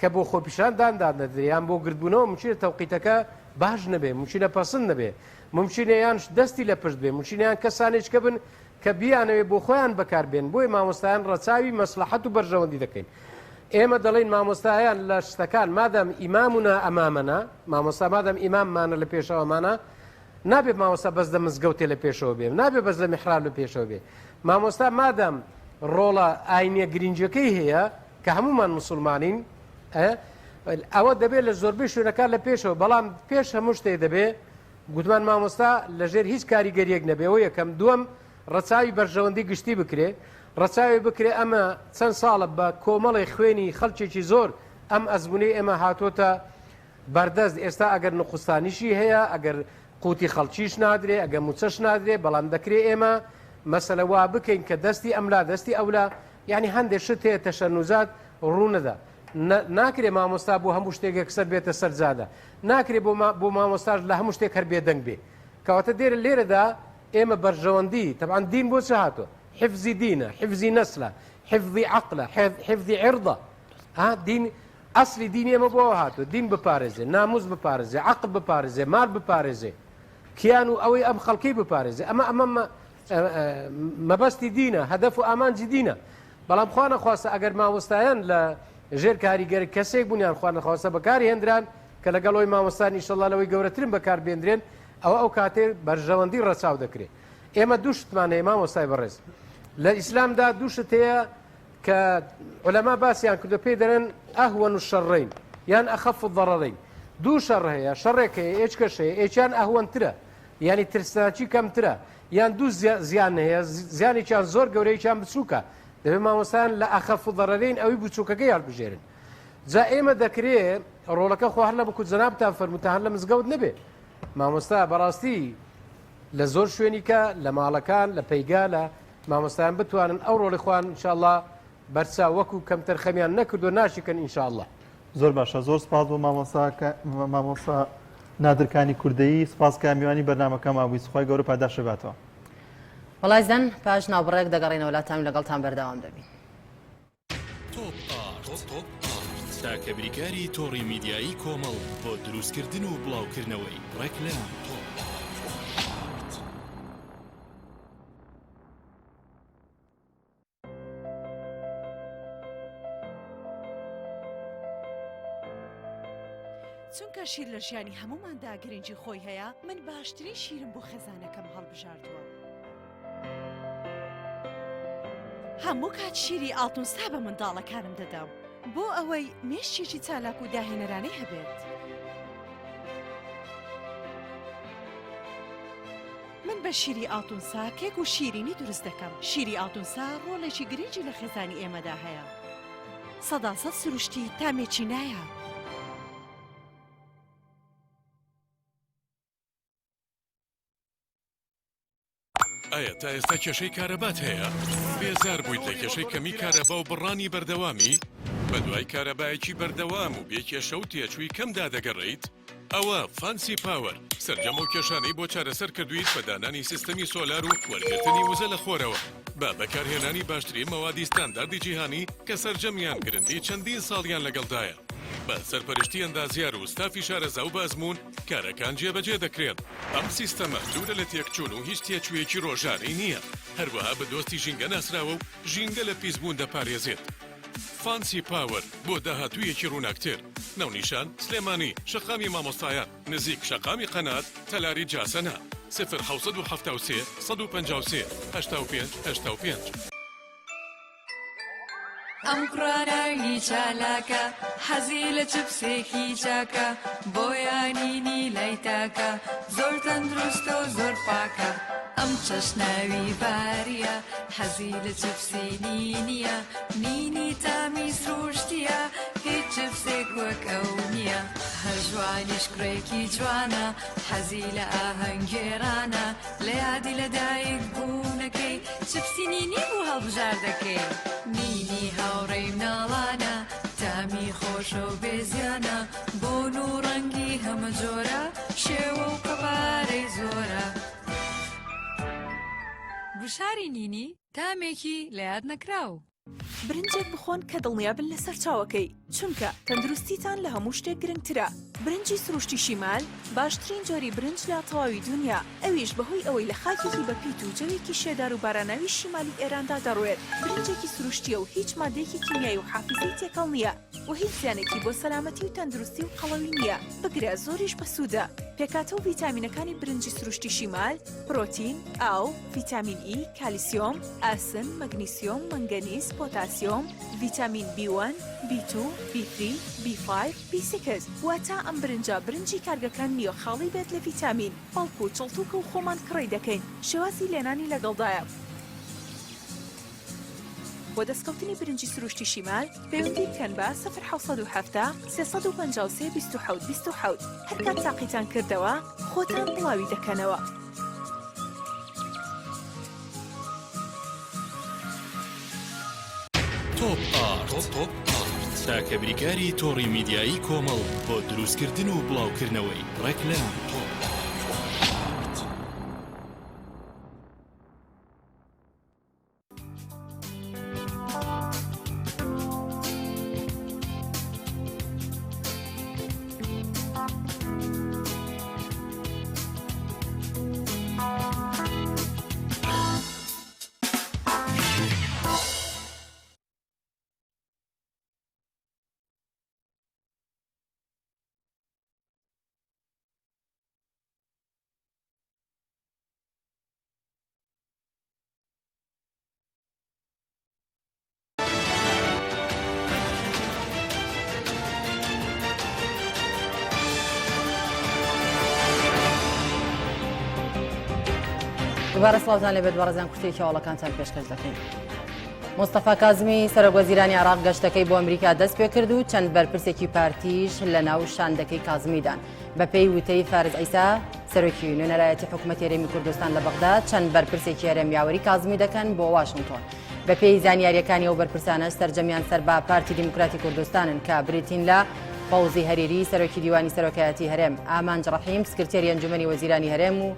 کە بۆ خۆپیشاندان دادنەدرێ یان بۆ گردبوونەوە ممکنە تەوقیتەکە باش نەبێ ممکنە پەسند نەبێ ممکنە یان دەستی لە پشت بێ ممکنە یان کەسانێک کە بن کە بیانەوێ بۆ خۆیان بەکار بێن بۆیە مامۆستایان ڕەچاوی مەسلحەت و بەرژەوەندی دەکەین ئێمە دەڵێین مامۆستایان لە شتەکان مادام ئیمامنا ئەمامنا مامۆستا مادام ئیماممانە لە پێشەوەمانە نابێت مامۆستا بەس لە مزگەوتێ لە پێشەوە بێ نابێ بەس لە میحراب لە پێشەوە بێ مامۆستا مادام ڕۆڵە ئاینیە گرنگەکەی هەیە کە هەمومان مسلمانین ئەوە دەبێت لە زۆربەی شوێنەکان لە پێشەوە بەڵام پێش هەموو شتێ دەبێ گوتمان مامۆستا لەژێر هیچ کاریگەریەک نەبێ ئەوە یەکەم دووەم ڕەچاوی بەرژەوەندی گشتی بکرێ ڕەچاوی بکرێ ئەمە چەند ساڵە بە کۆمەڵی خوێنی خەڵکێکی زۆر ئەم ئەزمونەی ئێمە هاتۆتە بەردەست ئێستا ئەگەر نقوستانیشی هەیە ئەگەر قوتی خەڵکیش نادرێ ئەگەر موچەش نادرێ بەڵام دەکرێ ئێمە مەسەلە وا بکەین کە دەستی ئەملا دەستی ئەولا یعنی هەندێک شت هەیە تەشەنوزات ڕوونەدا ناکرێ مامۆستا بۆ هەموو شتێک یەکسەر بێتە سەر جادە ناکرێ بۆ مامۆستاش لە هەموو شتێک هەر بێدەنگ بێ کەواتە دێرە لێرەدا ئێمە بەرژەوەندی تەبعەن دین بۆ چ هاتووە حفزی دینە حفزی نەسلە حفزی عەقلە حفزی عرضە ها دین ئەسلی دین ئێمە بۆ هاتووە دین بپارێزێ ناموس بپارێزێ عەقل بپارێزێ مال بپارێزێ کیان و ئەوەی ئەم خەڵکی بپارێزێ ئەمە ئەمە مەبەستی دینە هەدەف و ئامانجی دینە بەڵام خوا نەخواستە ئەگەر مامۆستایان لە ژێر کاریگەر کەسێک بوون یان خوا نەخواستە بەکاری هێندران کە لەگەڵ ئەوی مامۆستان ئیشەڵا لەوەی گەورەترن بەکار بێندرێن ئەوە ئەو کاتێ بەرژەوەندی ڕەچاو دەکرێت ئێمە دوو شتمان هەیە مامۆستای بەڕێز لە ئیسلامدا دوو شت هەیە کە علەما باسیان کردو پێی دەرێن ئەهوەن و شەڕین یان ئەخەف الضەڕەرین دوو شەڕ هەیە شەڕێک هەیە ئێچکەش هەیە ئێچیان ئەهوەنترە یعنی ترسناکی کەمترە. یان دوو زیان هەیە زیانێکیان زۆر گەورەیەکیان بچووکە دەبێت مامۆستایان لە ئەخەف و ضەرەرین ئەوی بچووکەکەی هەڵبژێرن جا ئێمە دەکرێ ڕۆڵەکە خۆ هەر لە بکو جەنابتان فەرمووتان هەر لە مزگەوت نەبێ مامۆستا بەڕاستی لە زۆر شوێنی کە لە ماڵەکان لە پەیگا لە مامۆستایان بتوانن ئەو ڕۆڵی خوان انشاءاللە بەرچاو وەکو کەمتەرخەمیان نەکردو ناشیکەن انشاءاللە. زۆر باشە زۆر سپاس بۆ مامۆستا مامۆستا نادر کانی کوردەیی سپاس کە میوانی بەرنامەکەمان بووی سوخوای گەورە پاداشت باتەوە. وەڵا ئازیزان پاش ناوبڕێک دەگەڕێینەوە لاتان و لەگەڵتان بەردەوام دەبین. تۆپ ئارت تاکە بریکاری تۆڕی میدیایی کۆمەڵ بۆ دروستکردن و بڵاوکردنەوەی ڕێکلام. تۆپ ئارت. چونکە شیر لە ژیانی هەمووماندا گرنگی خۆی هەیە، من باشترین شیرم بۆ خێزانەکەم هەڵبژاردووە. هەموو کات شیری ئاڵتونسا بە منداڵەکانم دەدەم بۆ ئەوەی مێشکێکی چالاک و داهێنەرانەی هەبێت. من بە شیری ئاڵتونسا کێک و شیرینی دروست دەکەم. شیری ئاڵتونسا ڕۆڵێکی گرنگی لە خێزانی ئێمەدا هەیە. سەداسەد سروشتی تامێکی نایاب. ئایا تا ئێستا کێشەی کارەبات هەیە؟ بێزار بوویت لە کێشەی کەمی کارەبا و بڕانی بەردەوامی؟ بەدوای کارەبایەکی بەردەوام و بێ کێشە و تێچووی کەمدا دەگەڕێیت؟ ئەوە فانسی پاوەر سەرجەم ئەو کێشانەی بۆ چارەسەر کردوویت بە دانانی سیستەمی سۆلار و وەرگرتنی وزە لە خۆرەوە بە بەکارهێنانی باشترین مەوادی ستانداردی جیهانی کە سەرجەمیان گرنتی چەندین ساڵیان لەگەڵدایە بە سەرپەرشتی ئەندازیار و ستافی شارەزا و بە ئەزموون کارەکان جێبەجێ دەکرێن. ئەم سیستەمە دوورە لە تێکچوون و هیچ تێچوویەکی ڕۆژانەی نییە، هەروەها بە دۆستی ژینگە ناسراوە و ژینگە لە پیسبوون دەپارێزێت. فانسی پاوەر بۆ داهاتوویەکی ڕووناکتر. ناونیشان، سلێمانی، شەقامی مامۆستایان، نزیک شەقامی قەنات، تەلاری جاسەنە. 0773 153 85 85. ئەم کوڕە ناوی چالاکە حەزی لە چپسێکی چاکە بۆیە نینی لای تاکە زۆر تەندروستە و زۆر پاکە ئەم چەش ناوی باریە حەزی لە چپسی نینیە نینی تامی سروشتیە هیچ چپسێک وەک ئەو نییە هەژوانیش کوڕێکی جوانە حەزی لە ئاهەنگگێڕانە لە یادی لە دایک بوونەکەی چپسی نینی بوو هەڵبژاردەکەی. نینی هاوڕێی مناڵانە تامی خۆشە و بێ زیانە بۆن و ڕەنگی هەمە جۆرە شێوە و قەبارەی زۆرە. گوشاری نینی تامێکی لە یاد نەکراو. برنجێک بخۆن کە دڵنیابن لە سەرچاوەکەی، چونکە تەندروستیتان لە هەموو شتێک گرنگترە. برنجی سروشتی شیمال باشترین جۆری برنج لە تەواوی دونیا، ئەویش بەهۆی ئەوەی لە خاکێکی بەپیت و جەوێکی شێدار و باراناوی شیمالی ئێراندا دەڕوێت، برنجێکی سروشتییە و هیچ مادەیەکی کیمیایی و حافیزەی تێکەڵ نییە و هیچ زیانێکی بۆ سەلامەتی و تەندروستی و قەڵەوی نییە، بگرە زۆریش بەسوودە. پێکهاتە و ڤیتامینەکانی برنجی سروشتی شیمال، پرۆتین، ئاو، ڤیتامین ئی، کالیسیۆم، ئاسن، مەگنیسیۆم، مەنگەنیز، پۆتاسیۆم، ڤیتامین بی وەن، بی تو، بی ثری، بی فایڤ، بی سیکس، واتە ئەم برنجە برنجی کارگەکان نییە خاڵی بێت لە ڤیتامین، بەڵکو چڵتوکە و خۆمان کڕی دەکەین، شێوازی لێنانی لەگەڵدایە. بۆ دەستکەوتنی برنجی سروشتی شیمال پەیوەندی بکەن بە، 0770 353 27 27، هەرکات تاقیتان کردەوە خۆتان بڵاوی دەکەنەوە. تۆپ ئارت تاکە بریکاری تۆڕی میدیایی کۆمەڵ بۆ دروستکردن و بڵاوکردنەوەی ڕێکلام. تۆپ ئارت. دووبارە سڵاوتان لێبێت بەڕێزان کورتێکی هەواڵەکانتان پێشکەش دەکەین. مستەفا کازمی سەرۆک وەزیرانی عێراق گەشتەکەی بۆ ئەمریکا دەست پێکرد و چەند بەرپرسێکی پارتیش لە ناو شاندەکەی کازمیدان. بەپێی وتەی فارس عیسا سەرۆکی نوێنەرایەتی حکوومەتی هەرێمی کوردستان لە بەغدا چەند بەرپرسێکی هەرێم یاوەری کازمی دەکەن بۆ واشنگتۆن. بەپێی زانیاریەکانی ئەو بەرپرسانەش سەرجەمیان سەر بە پارتی دیموکراتی کوردستانن کە بریتین لە فەوزی هەریری سەرۆکی دیوانی سەرۆکایەتی هەرێم، ئامانج ڕەحیم سکرتێری ئەنجومەنی وەزیرانی هەرێم و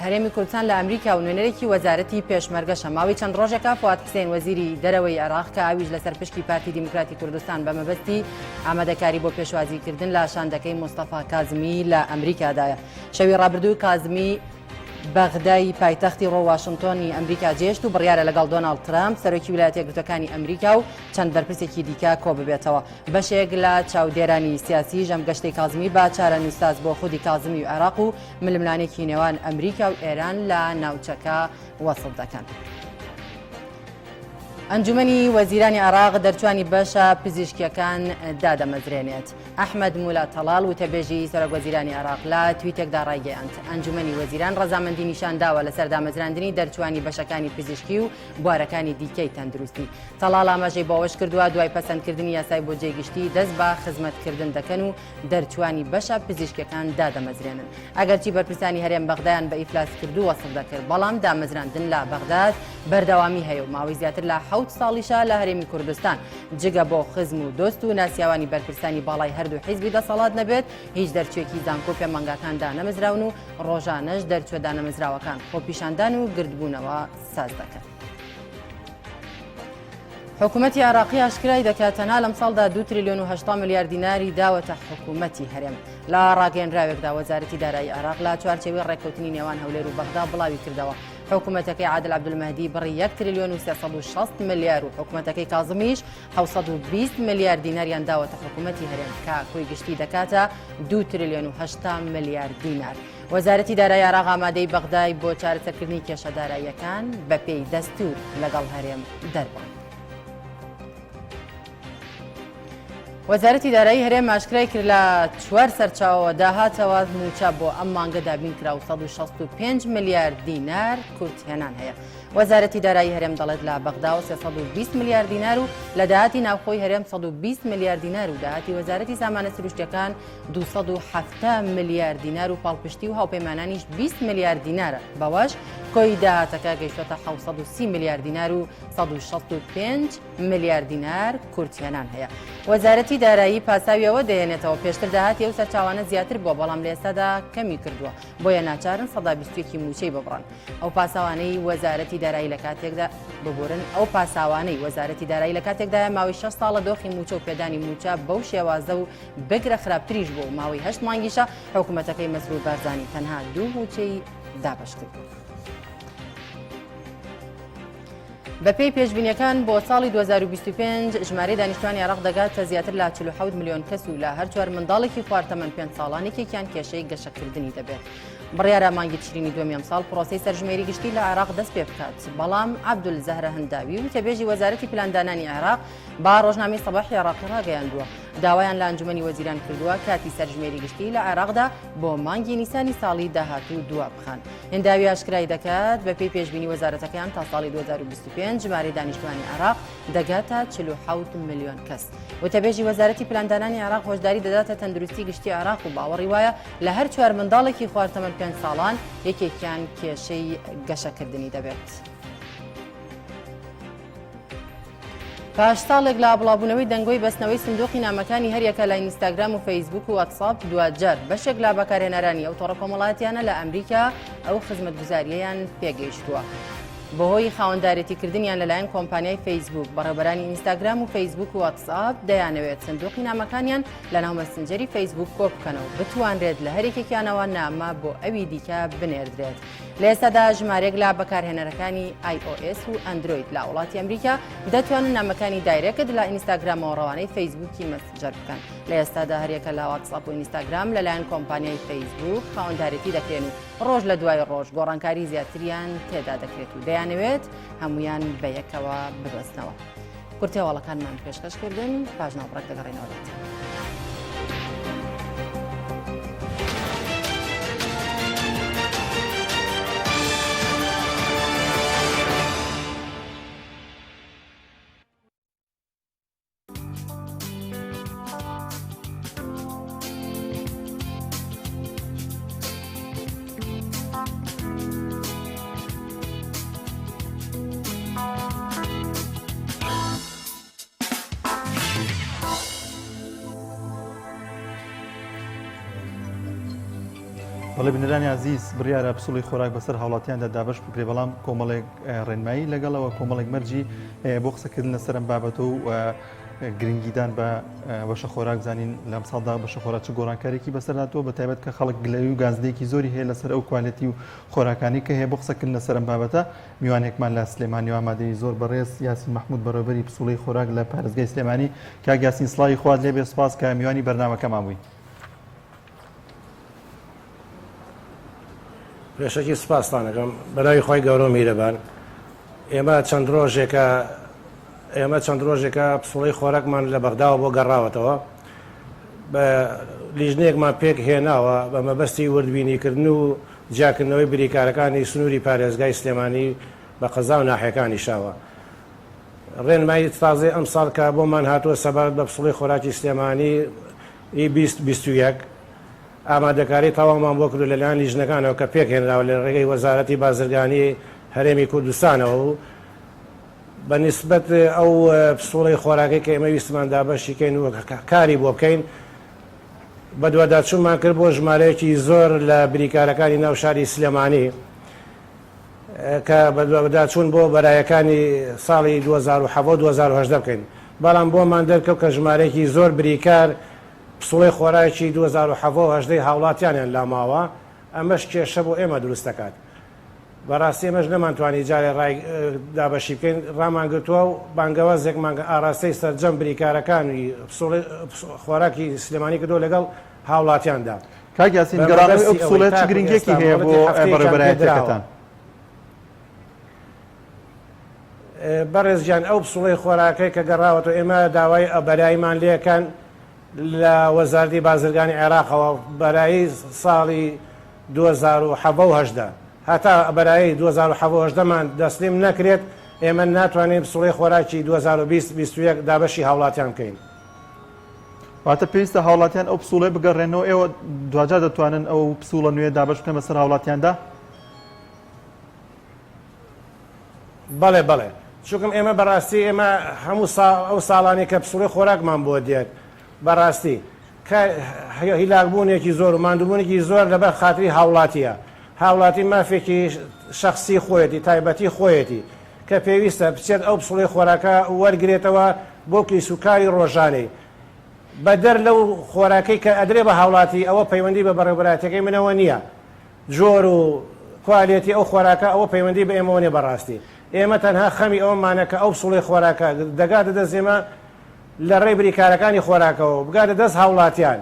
هەرێمی کوردستان لە ئەمریکا و نوێنەرێکی وەزارەتی پێشمەرگەشە. ماوەی چەند ڕۆژێکە فواد حسێن وەزیری دەرەوەی عێراق کە ئەویش لەسەر پشکی پارتی دیموکراتی کوردستان بە مەبەستی ئامادەکاری بۆ پێشوازیکردن لە شاندەکەی مستەفا کازمی لە ئەمریکادایە. شەوی ڕابردوو کازمی بەغدای پایتەختی ڕۆ واشنتۆنی ئەمریکا جێشت و بڕیارە لەگەڵ دۆناڵد ترامپ سەرۆکی ویلایەتە یەکگرتووەکانی ئەمریکا و چەند بەرپرسێکی دیکە کۆببێتەوە. بەشێک لە چاودێرانی سیاسیش ئەم گەشتەی کازمی بە چارەنووسساز بۆ خودی کازمی و عێراق و ململانێکی نێوان ئەمریکا و ئێران لە ناوچەکە وەسف دەکەن. ئەنجومەنی وەزیرانی عێراق دەرچوانی بەشە پزیشکیەکان دادەمەزرێنێت. ئەحمەد مولا تەڵاڵ وتەبێژی سەرۆک وەزیرانی عێراق لە تویتێکدا ڕایگەیاند، ئەنجومەنی وەزیران ڕەزامەندی نیشانداوە لەسەر دامەزراندنی دەرچوانی بەشەکانی پزیشکی و بوارەکانی دیکەی تەندروستی. تەڵاڵ ئاماژەی بەوەشکردووە، دوای پەسەندکردنی یاسای بودجەی گشتی دەست بە خزمەتکردن دەکەن و دەرچوانی بەشە پزیشکیەکان دادەمەزرێنن. ئەگەرچی بەرپرسانی هەرێم بەغدایان بە ئیفلاسکردوو وەسف دەکرد، بەڵام دامەزراندن لە بەغداد بەردەوامی هەیە و ماوەی زیاتر لە حەوت ساڵیشە لە هەرێمی کوردستان جگە بۆ خزم و دۆست و ناسیاوانی بەرپرسانی باڵای هەردوو حیزبی دەسەڵات نەبێت هیچ دەرچووێکی زانکۆ و پەیمانگاکان دانەمەزراون و ڕۆژانەش دەرچووە دانەمەزراوەکان خۆپیشاندان و گردبوونەوە ساز دەکەن. حکوومەتی عێراقی ئاشکرای دەکات تەنها لەمساڵدا 2 تریلیۆن و 80 ملیار دیناری داوەتە حکوومەتی هەرێم. لە ڕاگەیەنراوێکدا وەزارەتی دارایی عێراق لە چوارچێوەی ڕێککەوتنی نێوان هەولێر و بەغدا بڵاوی کردەوە حکوومەتەکەی عادل عەبدولمەهدی بڕی 1 تریلیۆن و 360 ملیار و حکوومەتەکەی کازمیش 720 ملیار دیناریان داوەتە حکوومەتی هەرێم کە کۆی گشتی دەکاتە 2 تریلیۆن و 80 ملیار دینار. وەزارەتی دارایی عێراق ئامادەی بەغدای بۆ چارەسەرکردنی کێشە داراییەکان بەپێی دەستوور لەگەڵ هەرێم دەربڕی. وەزارەتی دارایی هەرێم ئاشکرای کرد لە چوار سەرچاوەوە داهاتەوە مووچە بۆ ئەم مانگە دابین کرا و 165 ملیار دینار کورتهێنان هەیە. وەزارەتی دارایی هەرێم دەڵێت لە بەغداوە 320 ملیار دینار و لە داهاتی ناوخۆی هەرێم 120 ملیار دینار و داهاتی وەزارەتی سامانە سروشتیەکان 270 ملیار دینار و پاڵپشتی و هاوپەیمانانیش 20 ملیار دینارە بەوەش کۆی داهاتەکە گەیشتوەتە 730 ملیار دینار و 165 ملیار دینار کورتهێنان هەیە. وەزارەتی دارایی پاساوی ئەوە دەهێنێتەوە پێشتر داهاتی ئەو سەرچاوانە زیاتر بووە بەڵام لە ئێستادا کەمی کردووە بۆیە ناچارن 21% مووچەی ببڕن. ئەو پاساوانەی وەزارەتی دارایی لە کاتێکدا ببورن ئەو پاساوانەی وەزارەتی دارایی لە کاتێکدایە ماوەی 6 ساڵە دۆخی مووچە و پێدانی مووچە بەو شێوازە و بگرە خراپتریش بووە و ماوەی هەشت مانگیشە حکوومەتەکەی مەسرور بارزانی تەنها دوو مووچەی دابەش کردووە. بەپێی پێشبینیەکان بۆ ساڵی 2025 ژمارەی دانیشتوانی عێراق دەگاتە زیاتر لە 47 ملیۆن کەس و لە هەر چوار منداڵێکی خوار تەمەن پێنج ساڵان یەکێکیان کێشەی گەشەکردنی دەبێت. بڕیارە مانگی تشرینی دووەمی ئەمساڵ پرۆسەی سەرژمێری گشتی لە عێراق دەست پێ بکات، بەڵام عەبدول زەهرە هەنداوی وتەبێژی وەزارەتی پلاندانانی عێراق بە ڕۆژنامەی سەباحی عێراقی ڕاگەیاندووە، داوایان لە ئەنجومەنی وەزیران کردووە کاتی سەرژمێری گشتی لە عێراقدا بۆ مانگی نیسانی ساڵی داهاتوو دوا بخەن. هنداوی ئاشکرای دەکات، بەپێی پێشبینی وەزارەتەکەیان تا ساڵی 2025 ژمارەی دانیشتوانی عێراق دەگاتە 47 ملیۆن کەس. وتەبێژی وەزارەتی پلاندانانی عێراق هۆشداری دەداتە تەندروستی گشتی عێراق و باوەڕی وایە لە هەر چوار منداڵێکی خوار تەمەن پێنج ساڵان یەکێکیان کێشەی گەشەکردنی دەبێت. پاش ساڵێک لە بڵاوبوونەوەی دەنگۆی بەستنەوەی سندوقی نامەکانی هەریەکە لە ئینستاگرام و فەیسبوک و واتساپ دواجار بەشێک لە بەکارهێنەرانی ئەو تۆڕە کۆمەڵایەتیانە لە ئەمریکا ئەو خزمەتگوزارییەیان پێگەیشتووە. بەهۆی خاوەندارێتیکردنیان لەلایەن کۆمپانیای فەیسبوک بەڕێوبەرانی ئینستاگرام و فەیسبوک و واتساپ دەیانەوێت سندوقی نامەکانیان لەناو مەسنجەری فەیسبوک کۆبکەنەوە بتوانرێت لە هەرێکێکیانەوە نامە بۆ ئەوی دیکە بنێردرێت. لە ئێستادا ژمارەیەک لە بەکارهێنەرەکانی iOS و ئەندرۆید لە وڵاتی ئەمریکا دەتوانن نامەکانی direct لە ئینستاگرامەوە ڕەوانەی فەیسبووکی مەسنجەر بکەن. لە ئێستادا هەریەکە لە واتسئاپ و ئینستاگرام لەلایەن کۆمپانیای فەیسبووک خاوەندارێتی دەکرێن و ڕۆژ لە دوای ڕۆژ گۆڕانکاری زیاتریان تێدا دەکرێت و دەیانەوێت هەمویان بەیەکەوە ببەستنەوە. کورتەی هەواڵەکانمان پێشکەش کردن پاش ناوبڕێک دەگەڕێنەوە لاتان. بەڵێ بینەرانی ئازیز بڕیارە پسوڵەی خۆراک بەسەر هاوڵاتیاندا دابەش بکرێت بەڵام کۆمەڵێک ڕێنمایی لەگەڵەوە کۆمەڵێک مەرجی بۆ قسەکردن لەسەر ئەم بابەتە و گرنگیدان بە بەشە خۆراک زانین لەم ساڵدا بەشە خۆراک چ گۆڕانکارێکی بەسەر هاتووە بە تایبەت کە خەڵک گلەوی و گازدەیەکی زۆری هەیە لەسەر ئەو کوالێتی و خۆراکانی کە هەیە بۆ قسەکردن لەسەر ئەم بابەتە میوانێکمان لە سلێمانی و ئامادەی زۆر بەڕێز یاسین مەحمود بەڕێوەبەری پسوڵەی خۆراک لە پارێزگای سلێمانی کاک یاسین سڵاوی خوات لێبێ سوپاس کە میوانی بەرنامەکەمان بووی. پێشەکی سوپاستان ئەکەم بەناوی خوای گەورە و میرەبان ئێمە چەند ڕۆژێکە ئێمە چەند ڕۆژێکە پسوڵەی خۆراکمان لە بەغداوە بۆ گەڕاوەتەوە بە لیژنەیەکمان پێک هێناوە بە مەبەستی وردبینیکردن و جیاکردنەوەی بریکارەکانی سنووری پارێزگای سلێمانی بە قەزا و ناحیەکانیشەوە ڕێنمایی تازەی ئەمساڵ کە بۆمان هاتووە سەبارەت بە پسوڵەی خۆراکی سلێمانی ی 20 21 ئامادەکاری تەواومان بۆ کردووە لەلایەن لیژنەکانەوە کە پێکهێنراوە لە ڕێگەی وەزارەتی بازرگانی هەرێمی کوردستانەوە و بە نیسبەت ئەو پسوڵەی خۆراکەی کە ئێمە ویستمان دابەشی کەین و کاری بۆ بکەین بەدواداچوونمان کرد بۆ ژمارەیەکی زۆر لە بریکارەکانی ناو شاری سلێمانی کە بەدواداچوون بۆ بەرایەکانی ساڵی 2017 و 2018 بکەین بەڵام بۆمان دەرکەوت کە ژمارەیەکی زۆر بریکار پسوڵەی خۆراکی 2017 و 18 هاوڵاتیانیان لاماوە، ئەمەش کێشە بۆ ئێمە دروست دەکات. بەڕاستی ئێمەش نەمانتوانی جارێ ڕای دابەشی بکەین، ڕامانگرتووە و بانگەوازێکمان ئاراستەی سەرجەم بریکارەکانی پسوڵەی خۆراکی سلێمانی کردووە لەگەڵ هاوڵاتیاندا. کاک یاسین بە گەڕانەوەی ئەو مەبەستی ئەوەی پسوڵەیە چ تاکو گرنگیەکی ئێستا هەیە بۆ مۆڵەتی هەفتەیەکیان پێ دراوە. بەڕێوەبەرایەتیەکەتان؟ بەڕێز گیان ئەو پسوڵەی خۆراکەی کە گەڕاوەتەوە ئێمە داوای بەرایمان لێکەن لە وەزارەتی بازرگانی عێراقەوە بەرایی ساڵی 2017 و 18 هەتا بەرایی 2017 مان دەسلیم نەکرێت ئێمە ناتوانین پسوڵەی خۆراکی 2020 21 دابەشی هاوڵاتیان بکەین. واتە پێویستە هاوڵاتیان ئەو پسوڵەیە بگەڕێنەوە ئێوە دواجار دەتوانن ئەو پسوڵە نوێ دابەش بکەن بەسەر هاوڵاتیاندا؟ بەڵێ بەڵێ چونکم ئێمە بەڕاستی ئێمە هەموو ساڵ ئەو ساڵانی کە پسوڵەی خۆراکمان بۆ دێت بەڕاستی کە هیلاکبوونێکی زۆر و ماندووبوونێکی زۆر لەبەر خاتری هاوڵاتیە هاوڵاتی مافێکی شخصی خۆیەتی تایبەتی خۆیەتی کە پێویستە بچێت ئەو پسوڵەی خۆراکە وەرگرێتەوە بۆ کیس و کاری ڕۆژانەی بەدەر لەو خۆراکەی کە ئەدرێ بە هاوڵاتی ئەوە پەیوەندی بە بەڕێوبەراتەکەی منەوە نییە جۆر و کوالێتی ئەو خۆراکە ئەوە پەیوەندی بە ئێمەوە نیە بەڕاستی ئێمە تەنها خەمی ئەوەمانە کە ئەو پسوڵەی خۆراکە دەگاتە دەست ئێمە لە ڕێی بریکارەکانی خۆراکەوە بگاتە دەست هاوڵاتیان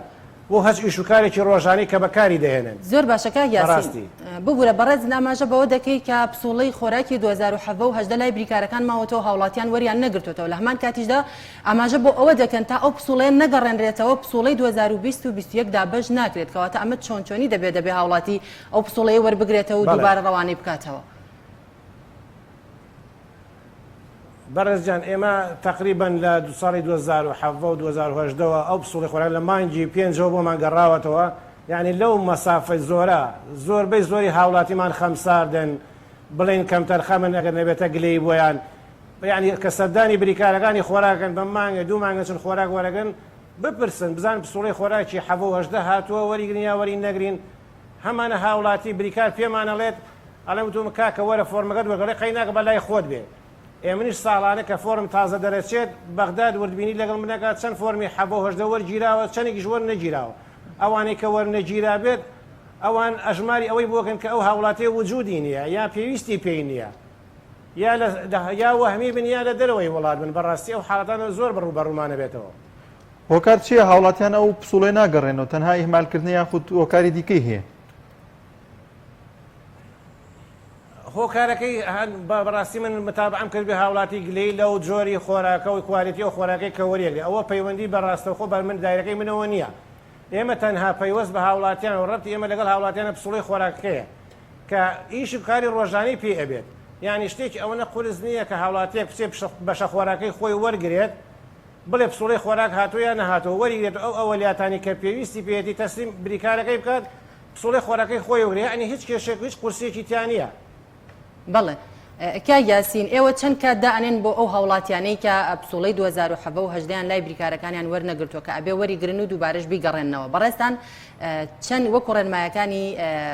بۆ هەچ ئیش و کارێکی ڕۆژانەی کە بەکاری دەهێنن. زۆر باشە کاک یاسین بەڕاستی. ببورە بەڕێز ئاماژە بەوە دەکەی کە پسوڵەی خۆراکی 2017 و 18 لای بریکارەکان ماوەتەوە هاوڵاتیان وەریان نەگرتوێتەوە لە هەمان کاتیشدا ئاماژە بۆ ئەوە دەکەن تا ئەو پسوڵەیە نەگەڕێنرێتەوە پسوڵەی 2020 و 21 دابەش ناکرێت کەواتە ئەمە چۆن چۆنی دەبێت دەبێ هاوڵاتی ئەو پسوڵەیە وەربگرێتەوە و دووبارە ڕەوانەی بکاتەوە. بەڕێز گیان ئێمە تەقریبەن لە ساڵی 2017 و 2018 وە ئەو پسوڵەی خۆراک لە مانگی پێنجەوە بۆمان گەڕاوەتەوە یعنی لەو مەسافەی زۆرە زۆربەی زۆری هاوڵاتیمان خەمساردن بڵێن کەمتەرخەمن ئەگەر نەبێتە گلەیی بۆیان یانی کە سەردانی بریکارەکانی خۆراکن بە مانگێ دوو مانگە چون خۆراک وەرەگرن بپرسن بزان پسوڵەی خۆراکی حەڤە و 18 هاتووە وەریگرین یا وەری نەگرین هەمانە هاوڵاتی بریکار پێمان ئەڵێت ئەڵێم وتومە کاکە وەرە فۆرمەکەت وەرگرە قەی ناکە بە لای خۆت بێ ئێ منیش ساڵانە کە فۆرم تازە دەرەچێت بەغداد وردبینی لەگەڵ من ئەکات چەند فۆرمی حەڤە و 18 وەرگیراوە چەندێکیش وەرنەگیراوە ئەوانەی کە وەرنەگیرابێت ئەوان ئەژماری ئەوەی بۆکەن کە ئەو هاوڵاتیە وجودی نییە یا پێویستی پێی نییە یا لە یا وەهمی بن یا لە دەرەوەی وڵات بن بەڕاستی ئەو حاڵەتانە زۆر بە ڕووبەڕوومان ئەبێتەوە. هۆکار چییە هاوڵاتیان ئەو پسوڵەیە ناگەڕێنەوە تەنها ئیهمالکردنە یاخود هۆکاری دیکەی هەیە؟ هۆکارەکەی بەڕاستی من متابعەم کرد بێ هاوڵاتی گلەیی لەو جۆری خۆراکە و کوالێتی ئەو خۆراکەی کە وەریەگرێ ئەوە پەیوەندی بە ڕاستەوخۆ بە من دایرەکەی منەوە نییە ئێمە تەنها پەیوەست بە هاوڵاتیان و ڕەبتی ئێمە لەگەڵ هاوڵاتیانە پسوڵەی خۆراکەکەیە کە ئیش و کاری ڕۆژانەی پێ ئەبێت یانی شتێکی ئەوەنە قورس نییە کە هاوڵاتیەک بچێ بەشە خۆراکەی خۆی وەرگرێت بڵێ پسوڵەی خۆراک هاتووە یا نەهاتووە وەریگرێت ئەو ئەوەلیاتانی کە پێویستی پێیەتی تەسلیم بریکارەکەی بکات پسوڵەی خۆراکەی خۆی وەگرێ یانی هیچ کێشێک و هیچ قورسیەکی تیا نییە. بەڵێ. کاک یاسین ئێوە چەند کات دائەنێن بۆ ئەو هاوڵاتیانەی کە پسوڵەی 2017 و 18 یان لای بریکارەکانیان وەرنەگرتووە کە ئەبێ وەریگرن و دووبارەش بیگەڕێننەوە بەڕێزتان چەند وەکو ڕێنمایەکانی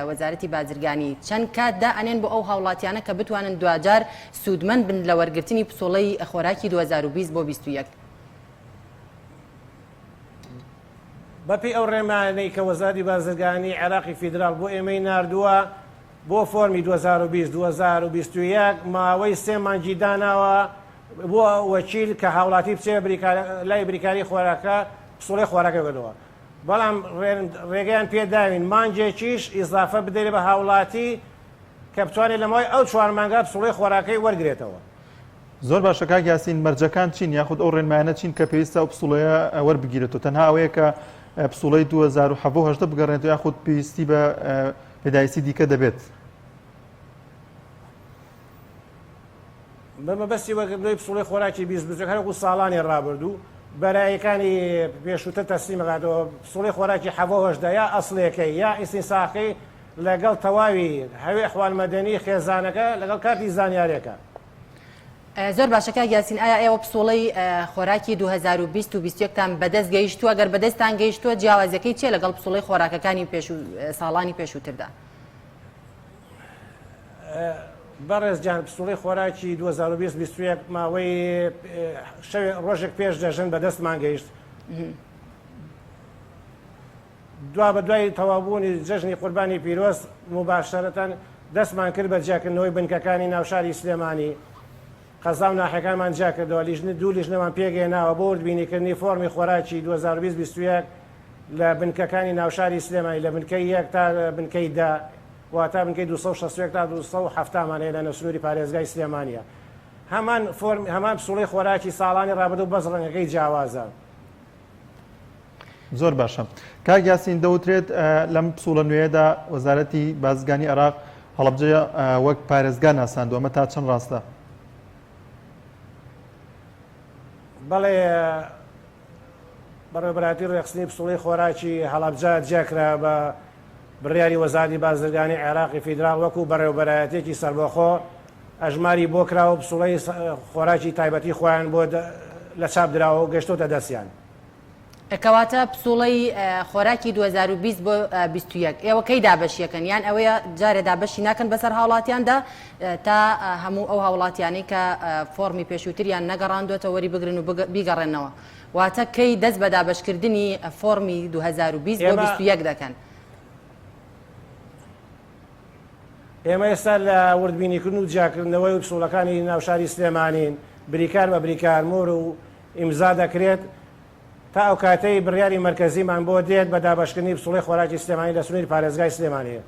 وەزارەتی بازرگانی چەند کات دائەنێن بۆ ئەو هاوڵاتیانە کە بتوانن دواجار سوودمەند بن لە وەرگرتنی پسوڵەی خۆراکی 2020 بۆ 21؟ بەپێی ئەو ڕێنمایانەی کە وەزارەتی بازرگانی عێراقی فیدراڵ بۆ ئێمەی ناردووە بۆ فۆرمی 2020 2021 ماوەی سێ مانگی داناوە بۆ وەکیل کە هاوڵاتی بچێ لای بریکاری خۆراکە پسوڵەی خۆراکە بگرنەوە بەڵام ڕێگەیان پێداوین مانگێکیش ئیزافە بدەێت بە هاوڵاتی کە بتوانێت لە ماوەی ئەو چوار مانگە پسوڵەی خۆراکەی وەرگرێتەوە. زۆر باشە کاک یاسین مەرجەکان چین یاخود ئەو ڕێنمایانە چین کە پێویستە ئەو پسوڵەیە وەربگیرێتەوە تەنها ئەوەیە کە پسوڵەی 2017 و 18 بگەڕێنێتەوە یاخود پێویستی بە پێداویستی دیکە دەبێت؟ بە مەبەستی وەرگرتنەوەی پسوڵەی خۆراکی 20 بزوێک هەروەکو ساڵانی ڕابردوو بەرایەکانی پێشووتر تەسلیم ئەکاتەوە پسوڵەی خۆراکی حەڤە و 18 یا ئەسڵیەکەی یا ئیستینساخەکەی لەگەڵ تەواوی هەوێ ئەحوال مەدەنی خێزانەکە لەگەڵ کارتی زانیارەکە. زۆر باشە کاک یاسین ئایا ئێوە پسوڵەی خۆراکی 2020 و 21 تان بەدەست گەیشتووە گەر بەدەستتان گەیشتووە جیاوازیەکەی چیە لەگەڵ پسوڵەی خۆراکەکانی پێشوو ساڵانی پێشووتردا؟ بەڕێز جان پسوڵەی خۆراکی 2020 21 ماوەی شەوێ ڕۆژێک پێش جەژن بەدەستمان گەیشت دوابەدوای تەواوبوونی جەژنی قوربانی پیرۆز موباشەرەتەن دەستمان کرد بە جیاکردنەوەی بنکەکانی ناوشاری سلێمانی، قەزا و ناحیەکانمان جیاکردەوە، لیژنە دوو لیژنەمان پێکهێناوە بۆ وردبینیکردنی فۆڕمی خۆراکی 2020 21 لە بنکەکانی ناوشاری سلێمانی لە بنکەی یەک تا بنکەی دە واتا بنکەی 261 تا 270 مان هەیە لە سنووری پارێزگای سلێمانیە هەمان فۆرم هەمان پسوڵەی خۆراکی ساڵانی ڕابردوو بەس ڕەنگەکەی جیاوازە. زۆر باشە کاک یاسین دەوترێت لەم پسوڵە نوێیەدا وەزارەتی بازرگانی عێراق هەڵەبجە وەک پارێزگا ناساندووە ئەمە تا چەند ڕاستە؟ بەڵێ بەڕێوەبەرایەتی ڕێکخستنی پسوڵەی خۆراکی هەڵەبجە جیاکرا بە بڕیاری وەزارەتی بازرگانی عێراقی فیدراڵ وەکو بەڕێوەبەرایەتیەکی سەربەخۆ ئەژماری بۆ کراوە و پسوڵەی خۆراکی تایبەتی خۆیان بۆ لە چاپ دراوە و گەشتۆتە دەستیان. کەواتە پسوڵەی خۆراکی 2020 بۆ 21 ئێوە کەی دابەشیەکەن یان ئەوەیە جارێ دابەشی ناکەن بەسەر هاوڵاتیاندا تا هەموو ئەو هاوڵاتیانەی کە فۆڕمی پێشووتریان نەگەڕاندوێتەوە وەری بگرن و بیگەڕێنەوە واتە کەی دەست بە دابەشکردنی فۆڕمی 2020 بۆ 21 دەکەن؟ ئێمە ئێستا لە وردبینیکردن و جیاکردنەوەی پسوڵەکانی ناوشاری سلێمانین، بریکار بە بریکار مۆر و ئیمزا دەکرێت، تا ئەو کاتەی بڕیاری مەرکەزیمان بۆ دێت بە دابەشکردنی پسوڵەی خۆراکی سلێمانی لە سنووری پارێزگای سلێمانی،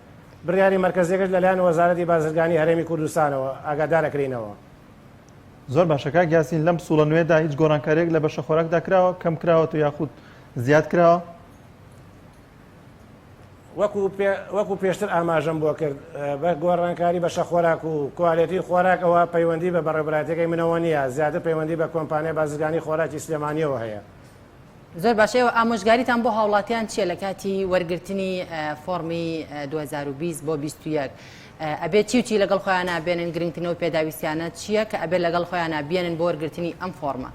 بڕیاری مەرکەزیەکەش لەلایەن وەزارەتی بازرگانی هەرێمی کوردستانەوە ئاگادارەکرێینەوە. زۆر باشە کاک یاسین لەم پسوڵە نوێدا هیچ گۆڕانکاریەک لە بەشە خۆراکدا کراوە کەم کراوەتەوە یاخود زیاد کراوە؟ وەکو پێشتر ئاماژەم بۆ کرد بە گۆڕانکاری بەشە خۆراک و کوالێتی خۆراک ئەوە پەیوەندی بە بەڕێوەبەرایەتیەکەی منەوە نییە زیاتر پەیوەندی بە کۆمپانیای بازرگانی خۆراکی سلێمانیەوە هەیە. زۆر باشە ئێوە ئامۆژگاریتان بۆ هاوڵاتیان چییە لە کاتی وەرگرتنی فۆڕمی 2020 بۆ 21 ئەبێ چی و چی لەگەڵ خۆیانە بێنن گرنگترین ئەو پێداویستیانە چییە کە ئەبێ لەگەڵ خۆیانە بێنن بۆ وەرگرتنی ئەم فۆڕمە؟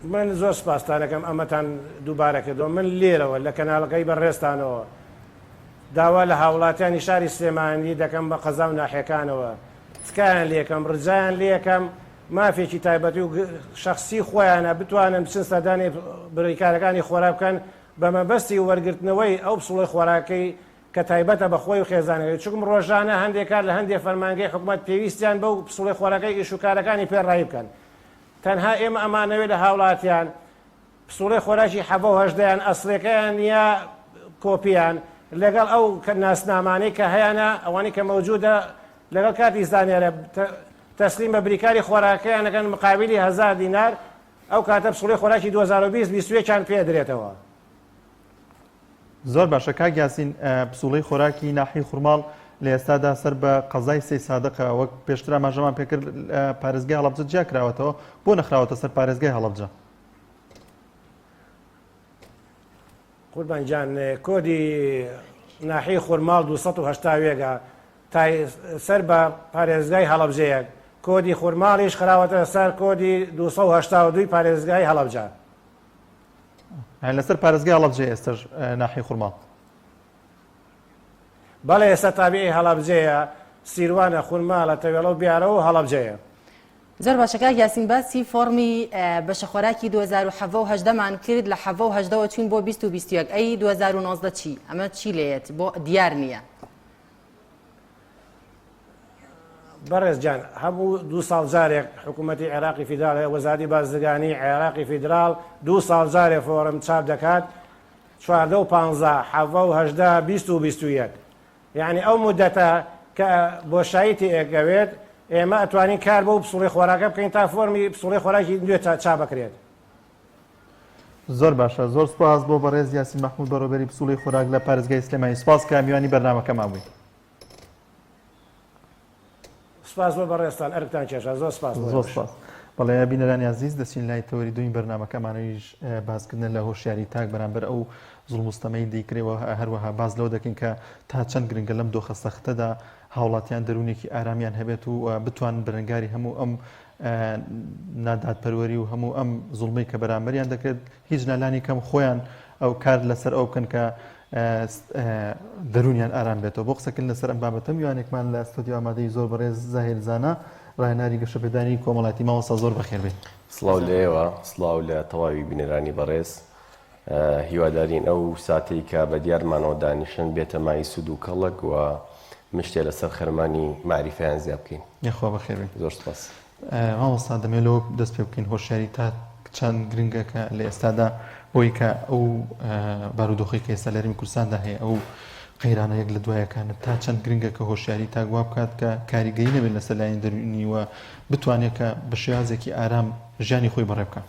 من زۆر سپاستان ئەکەم ئەمەتان دووبارە کردەوە من لێرەوە لە کەناڵەکەی بەڕێزتانەوە داوا لە هاوڵاتیانی شاری سلێمانی دەکەم بە قەزا و ناحیەکانەوە تکایان لێکەم ڕجایان لێکەم مافێکی تایبەتی و شخصی خۆیانە بتوانن بچن سەردانی بریکارەکانی خۆراک بکەن بە مەبەستی وەرگرتنەوەی ئەو پسوڵەی خۆراکەی کە تایبەتە بە خۆی و خێزانەکەی چونکم ڕۆژانە هەندێک کار لە هەندێک فەرمانگەی حکومەت پێویستیان بەو پسوڵەی خۆراکەی ئیش و کارەکانی پێ ڕایی بکەن تەنها ئێمە ئەمانەوێت لە هاوڵاتیان پسوڵەی خۆراکی حەڤە و هەژدەیان ئەسڵیەکەیان یا کۆپیان لەگەڵ ئەو ناسنامانەی کە هەیانە ئەوانەی کە مەوجودە لەگەڵ کارتی زانیارە تەسلیم بە بریکاری خۆراکەیان ئەکەن مقابلی هەزار دینار ئەو کاتە پسوڵەی خۆراکی 2020 21 یان پێ ئەدرێتەوە. زۆر باشە کاک یاسین پسوڵەی خۆراکی ناحیەی خورماڵ لە ئێستادا سەر بە قەزای سەیسادقە وەک پێشتر ئاماژەمان پێکرد پارێزگای هەڵەبجە جیا کراوەتەوە بۆ نەخراوەتە سەر پارێزگای هەڵەبجە؟ قوربان گیان کۆدی ناحیەی خورماڵ 281 ە. تای سەر بە پارێزگای هەڵەبجەیە، کۆدی خورماڵیش خراوەتە سەر کۆدی 282 ی پارێزگای هەڵەبجە. یانی لەسەر پارێزگای هەڵەبجەیە ئێستاش ناحیەی خورماڵ؟ بەڵێ ئێستا تابیعی هەڵەبجەیە، سیروانە، خورماڵە، تەوێڵە و بیارە و هەڵەبجەیە. زۆر باشە کاک یاسین باسی فۆڕمی بەشە خۆراکی 2017 و 18 مان کرد لە 17 و 18 وە چوین بۆ 20 و 21 ئەی 2019 چی ئەمە چی لێیەت بۆ دیار نییە؟ بەڕێز گیان هەموو دوو ساڵ جارێک حکوومەتی عێراقی فیدراڵ وەزارەتی بازرگانی عێراقی فیدراڵ دوو ساڵ جارێ فۆڕم چاپ دەکات 14 و 15 حەڤە و 18 20 و 21 یعنی ئەو مدەتە کە بۆشایی تێئەکەوێت ئێمە ئەتوانین کار بەو پسوڵی خۆراکە بکەین تا فۆرمی پسوڵی خۆراکی نوێ چاپ بکرێت. زۆر باشە زۆر سپاس بۆ بەڕێز یاسین مەحمود بەڕێوەبەری پسوڵەی خۆراک لە پارێزگای سلێمانی سپاس کە میوانی بەرنامەکەمان بووی. سپاس بۆ بەڕێزتان ئەرکتان کێشا زۆر سپاس بۆ زۆر سپاس. بەڵێ بینەرانی ئازیز دەچین لای تەوەری دووی بەرنامەکەمانەویش باسکردنە لە هۆشیاری تاک بەرامبەر ئەو زوڵم و ستەمەی دەیکرێ و هەروەها باس لەوە دەکەین کە تا چەند گرنگە لەم دۆخە سەختەدا هاوڵاتیان دەروونێکی ئارامیان هەبێت و بتوانن بەرەنگاری هەموو ئەم نادادپەروەری و هەموو ئەم زوڵمەی کە بەرامبەریان دەکرێت هیچ نالانی کەم خۆیان ئەو کار لەسەر ئەو بکەن کە دەروونیان ئارام بێتەوە بۆ قسەکردن لەسەر ئەم بابەتە میوانێکمان لە ستۆدیۆ ئامادەی زۆر بەڕێز زاهیر زانا ڕاهێناری گەشەپێدانی کۆمەڵایەتی مامۆستا زۆر بەخێر بێی. سڵاو لە ئێوە، سڵاو لە تەواوی بینەرانی بەڕێز. هیوادارین ئەو ساتەی کە بە دیارمانەوە دانیشن بێتە مایەی سوود و کەڵک و مشتێ لەسەر خەرمانی مەعریفەیان زیا بکەین. یاخوا بەخێر بێی. زۆر سوپاس. مامۆستا دەمەوێت لەوە دەست پێ بکەین هۆشیاری تا چەند گرنگە کە لە ئێستادا بۆی کە ئەو بارودۆخی کە ئێستا لە هەرێمی کوردستاندا هەیە ئەو قەیرانە یەک لە دوایەکانە تا چەند گرنگە کە هۆشیاری تاک وا بکات کە کاریگەری نەبێت لەسەر لایەنی دەروونی و بتوانێت کە بە شێوازێکی ئارام ژیانی خۆی بەڕێ بکات.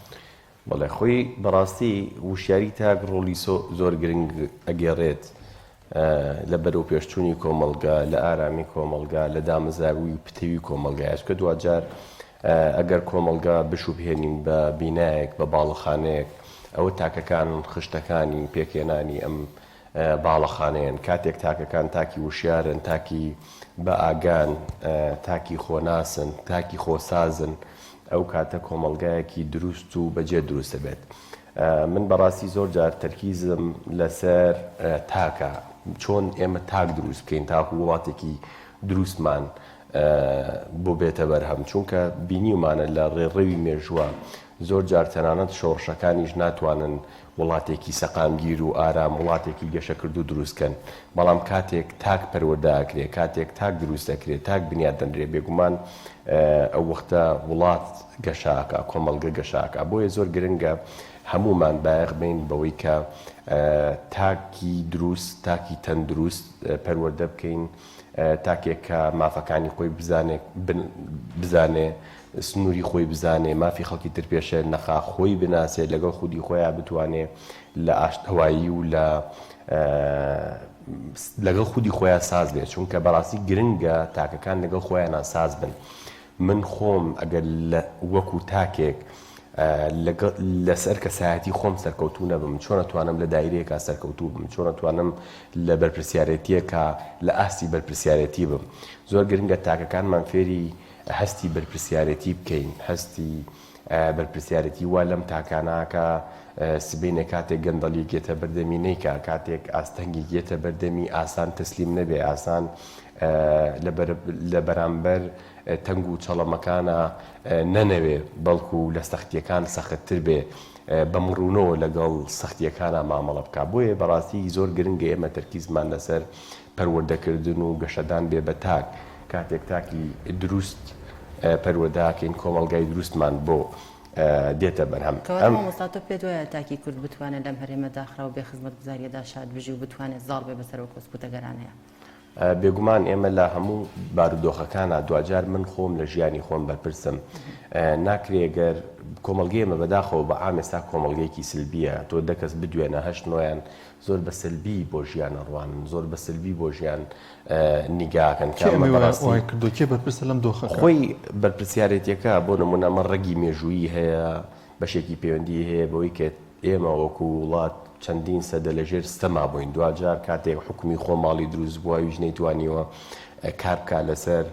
بەڵێ خۆی بەڕاستی وشیاری تاک ڕۆڵی زۆر گرنگ ئەگێڕێت لە بەرەوپێشچوونی کۆمەڵگا، لە ئارامی کۆمەڵگا، لە دامەزراوی و پتەوی کۆمەڵگایە، چونکە دواجار ئەگەر کۆمەڵگا بشوبهێنین بە بینایەک، بە باڵەخانەیەک، ئەوە تاکەکانن خشتەکانی پێکهێنانی ئەم باڵەخانەیەن، کاتێک تاکەکان تاکی وشیارن، تاکی بە ئاگان، تاکی خۆناسن، تاکی خۆسازن، ئەو کاتە کۆمەڵگایەکی دروست و بەجێ دروست دەبێت. من بەڕاستی زۆر جار تەرکیزم لەسەر تاکە، چۆن ئێمە تاک دروست بکەین تاکو وڵاتێکی دروستمان بۆ بێتە بەرهەم، چونکە بینیومانە لە ڕێڕەوی مێژووە زۆر جار تەنانەت شۆڕشەکانیش ناتوانن وڵاتێکی سەقامگیر و ئارام، وڵاتێکی گەشەکردوو دروست کەن، بەڵام کاتێک تاک پەروەردە ئەکرێ، کاتێک تاک دروست ئەکرێ، تاک بنیات دەنرێ، بێگومان ئەو وەختە وڵات گەشە ئەکا، کۆمەڵگە گەشە ئەکا. بۆیە زۆر گرنگە هەموومان بایەخ بەین بەوەی کە تاکی دروست، تاکی تەندروست پەروەردە بکەین، تاکێک کە مافەکانی خۆی بزانێ، بزانێ، سنووری خۆی بزانێ، مافی خەڵکی تر پێشێل نەخا، خۆی بناسێ، لەگەڵ خودی خۆیا بتوانێ لە ئاشتەوایی و لە لەگەڵ خودی خۆیا ساز بێ، چونکە بەڕاستی گرنگە تاکەکان لەگەڵ خۆیانا ساز بن. من خۆم ئەگەر لە وەکوو تاکێک لەگەڵ لەسەر کەسایەتی خۆم سەرکەوتوو نەبم، چۆن ئەتوانم لە دایرەیەکا سەرکەوتوو بم، چۆن ئەتوانم لە بەرپرسیارێتییەکا لە ئاستی بەرپرسیارێتی بم. زۆر گرنگە تاکەکانمان فێری هەستی بەرپرسیارێتی بکەین، هەستی بەرپرسیارێتی وا لەم تاکانە کە سبەینێ کاتێک گەندەڵیەک یەتە بەردەمی نەیکا، کاتێک ئاستەنگێک یەتە بەردەمی ئاسان تەسلیم نەبێ، ئاسان لە بەرامبەر تەنگ و چەڵەمەکانا نەنەوێ، بەڵکو لە سەختیەکان سەختتر بێ، بە مڕوونەوە لەگەڵ سەختیەکانا مامەڵە بکا. بۆیە بەڕاستی زۆر گرنگە ئێمە تەرکیزمان لەسەر پەروەردەکردن و گەشەدان بێ بە تاک، کاتێک تاکی دروست پەروەردە ئەکەین کۆمەڵگای دروستمان بۆ دێتە بەرهەم. کەواتە مامۆستا تۆ پێت وایە تاکی کورد بتوانێت لەم هەرێمە داخراو و بێ خزمەتگوزارییەدا شاد بژی و بتوانێت زاڵ بێ بەسەر ئەو کۆسپ و تەگەرانەیا؟ بێگومان ئێمە لە هەموو بارودۆخەکانا دواجار من خۆم لە ژیانی خۆم بەرپرسم ناکرێ گەر کۆمەڵگەی ئێمە بەداخەوە بە عام ئێستا کۆمەڵگەیەکی سلبیە تۆ دە کەس بدوێنە هەشت نۆیان زۆر بە سلبی بۆ ژیان ئەڕوانن زۆر بە سلبی بۆ ژیان نیگاکەن کێ ئەمەی وای کردووە کێ بەرپرسە لەم دۆخەکە؟ خۆی بەرپرسیارێتیەکە بۆ نمونە ئەمە ڕەگی مێژوویی هەیە بەشێکی پەیوەندی هەیە بەوەی کە ئێمە وەکو وڵات چەندین سەدە لە ژێر ستەما بووین دواجار کاتێک حوکمی خۆماڵی دروست بووە ئەویش نەیتوانیوە. کار بکا لەسەر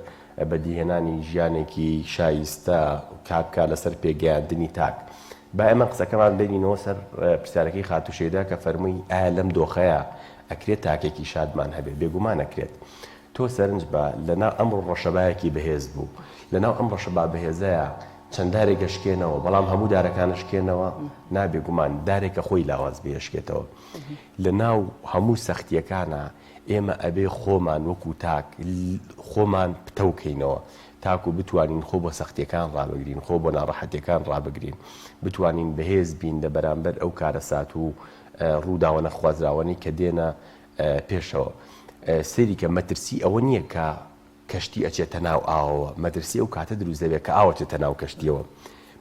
بەدیهێنانی ژیانێکی شایستە، کار بکا لەسەر پێگەیاندنی تاک. با ئێمە قسەکەمان بێنینەوە سەر پرسیارەکەی خاتوو شەیدا کە فەرمووی ئایا لەم دۆخەیا ئەکرێت تاکێکی شادمان هەبێت؟ بێگومان ئەکرێت. تۆ سەرنج بە، لەناو ئەمڕۆ ڕەشەبایەکی بەهێز بوو. لەناو ئەم ڕەشەبا بەهێزەیا چەند دارێک ئەشکێنەوە، بەڵام هەموو دارەکان ئەشکێنەوە؟ نا بێگومان، دارێک کە خۆی لاواز بێ ئەشکێتەوە. لەناو هەموو سەختییەکانا ئێمە ئەبێ خۆمان وەکو تاک خۆمان پتەو کەینەوە تاکو بتوانین خۆ بۆ سەختیەکان ڕابگرین، خۆ بۆ ناڕەحەتیەکان ڕابگرین، بتوانین بەهێز بین لە بەرامبەر ئەو کارەسات و ڕووداوە نەخوازراوانەی کە دێنە پێشەوە. سەیری کە مەترسی ئەوە نییە کە کەشتی ئەچێتە ناو ئاوەوە، مەترسی ئەو کاتە دروست دەبێت کە ئاو ئەچێتە ناو کەشتیەوە.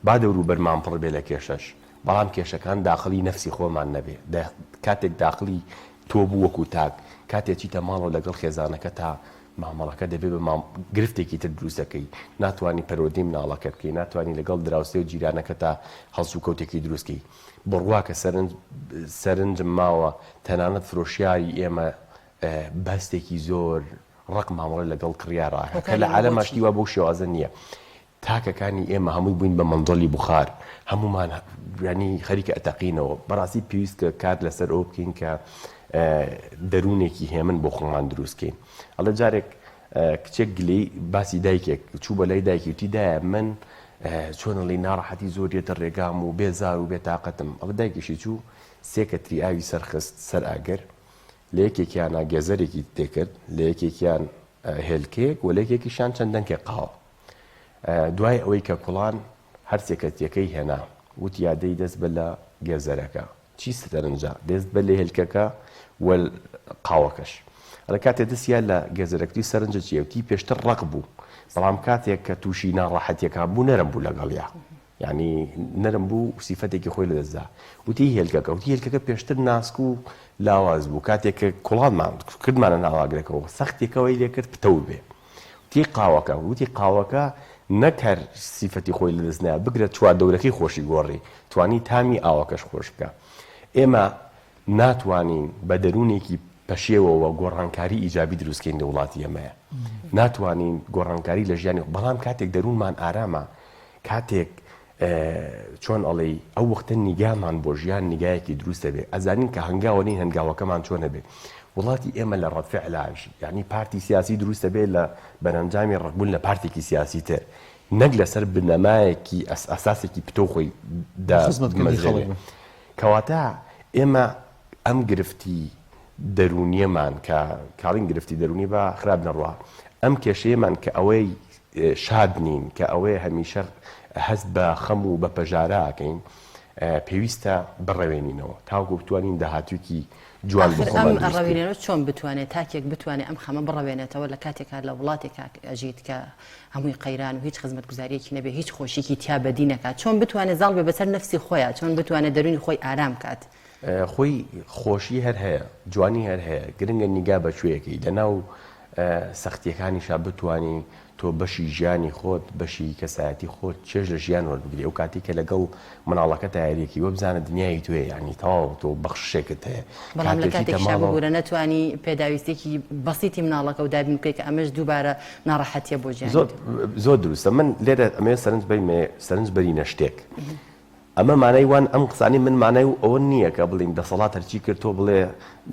با دەوروبەرمان پڕ بێ لە کێشەش، بەڵام کێشەکان داخڵی نەفسی خۆمان نەبێ. کاتێک داخڵی تۆ بوو وەکو تاک، کاتێ چیتە ماڵەوە لەگەڵ خێزانەکەتا مامەڵەکە دەبێ بە گرفتێکی تر دروست دەکەی، ناتوانی پەروەردەی مناڵەکەت بکەی، ناتوانی لەگەڵ دراوسێ و جیرانەکەتا هەڵسوکەوتێکی دروست کەی. بڕوا کە سەرنج سەرنجم ماوە تەنانەت فرۆشیاری ئێمە بە هەستێکی زۆر ڕەق مامەڵە لەگەڵ کڕیارا ئەکا کە لە عالەما شتی وا بەو شێوازە نییە. تاکەکانی ئێمە هەمووی بووین بە مەنجەڵی بوخار هەموومان یانی خەریکە ئەتەقینەوە بەڕاستی پێویست کە کار لەسەر ئەوە بکەین کە دەروونێکی هێمن بۆ خۆمان دروست کەین ئەڵێ جارێک کچێک گلەی باسی دایکێک چوو بە لای دایکی وتی دایە من چۆن ئەڵێی ناڕەحەتی زۆر دێتە ڕێگام و بێزار و بێتاقەتم ئەڵێ دایکیشی چوو سێ کەتری ئاوی سەرخست سەر ئاگر لە یەکێکیانا گێزەرێکی تێکرد، لە یەکێکیان هێلکەیەک و لە یەکێکیشیان چەند دەنکێک قاوە. دوای ئەوەی کە کوڵان هەر سێ کەتییەکەی هێنا، وتی یا دەی دەست بە لە گێزەرەکە. چی سەرنجە؟ دەست بە لە هێلکەکە و قاوەکەش. ئەڵێ کاتێ دەست یا لە گێزەرەکەی سەرنجە چییە؟ وتی پێشتر ڕەق بوو، بەڵام کاتێک کە تووشی ناڕەحەتییەکان بوو نەرم بوو لەگەڵیا. یانی نەرم بوو و سیفەتێکی خۆی لەدەست دا. وتی هێلکەکە، وتی هێلکەکە پێشتر ناسک و لاواز بوو، کاتێک کە کوڵانمان کردمانە ناو ئاگرەکەوە سەختێکەوەی لێ کرد پتەو بێ. وتی قاوەکە، وتی قاوەکە نەک هەر سیفەتی خۆی لەدەست نەیا، بگرە چواردەورەکەی خۆشی گۆڕی، توانی تامی ئاوەکەش خۆش بکا. ئێمە ناتوانین بە دەروونێکی پەشێوەوە گۆڕانکاری ئیجابی دروست کەین لە وڵاتی ئێمەیە. ناتوانین گۆڕانکاری لە ژیانی، بەڵام کاتێک دەروونمان ئارامە، کاتێک چۆن ئەڵێی ئەو وەختە نیگامان بۆ ژیان نیگایەکی دروست دەبێ ئەزانین کە هەنگاوە نین هەنگاوەکەمان چۆن ئەبێ وڵاتی ئێمە لە ڕەد فعلا ئەژی یعنی پارتی سیاسی دروست دەبێ لە بەرەنجامی ڕقبوون لە پارتێکی سیاسی تر نەک لەسەر بنەمایەکی ئەساسێکی پتەو خۆی خزمەتکردنی خەڵک دامەزرێنێ کەواتە ئێمە ئەم گرفتی دەروونیەمان کە کاڵین گرفتی دەروونی با خراپ نەڕوا ئەم کێشەیەمان کە ئەوەی شاد نین کە ئەوەیە هەمیشە هەست بە خەم و بە پەژارە ئەکەین پێویستە بڕەوێنینەوە تاوەکو بتوانین داهاتوویەکی جوان بۆ ئاخر خۆمان ئەم دروست بکەین. ڕەوینەوە چۆن بتوانێت تاکێک بتوانێت ئەم خەمە بڕەوێنێتەوە لە کاتێکا لە وڵاتێکا ئەژیت کە هەمووی قەیران و هیچ خزمەتگوزاریەکی نەبێ هیچ خۆشیکی تیا بەدی نەکات چۆن بتوانێت زاڵ بێ بەسەر نەفسی خۆیا چۆن بتوانێت دەروونی خۆی ئارام کات؟ خۆی خۆشی هەر هەیە جوانی هەر هەیە گرنگە نیگا بە کوێیەکەی لەناو سەختیەکانیشا بتوانی تۆ بەشی ژیانی خۆت بەشی کەسایەتی خۆت چێژ لە ژیان وەربگری ئەو کاتی کە لەگەڵ مناڵەکەتا یاریەکی وەبزانە دنیای توێ یانی تەواو تۆ بەخششێکت هەیە بەڵام لە کاتێ چیتە کاتێکیشا ماڵەوە ببورە نەتوانی پێداویستیەکی بەسیتی مناڵەکە و دابین بکەی کە ئەمەش دووبارە ناڕەحەتیە بۆ ژیانی زۆر تۆ. زۆر دروستە من لێرە ئەمەوێ سەرنج بەریمە سەرنج بەرینە شتێک ئەمە مانای وان ئەم قسانەی من مانای ئەوە نییە کە بڵێین دەسەڵات هەرچی کرد تۆ بڵێ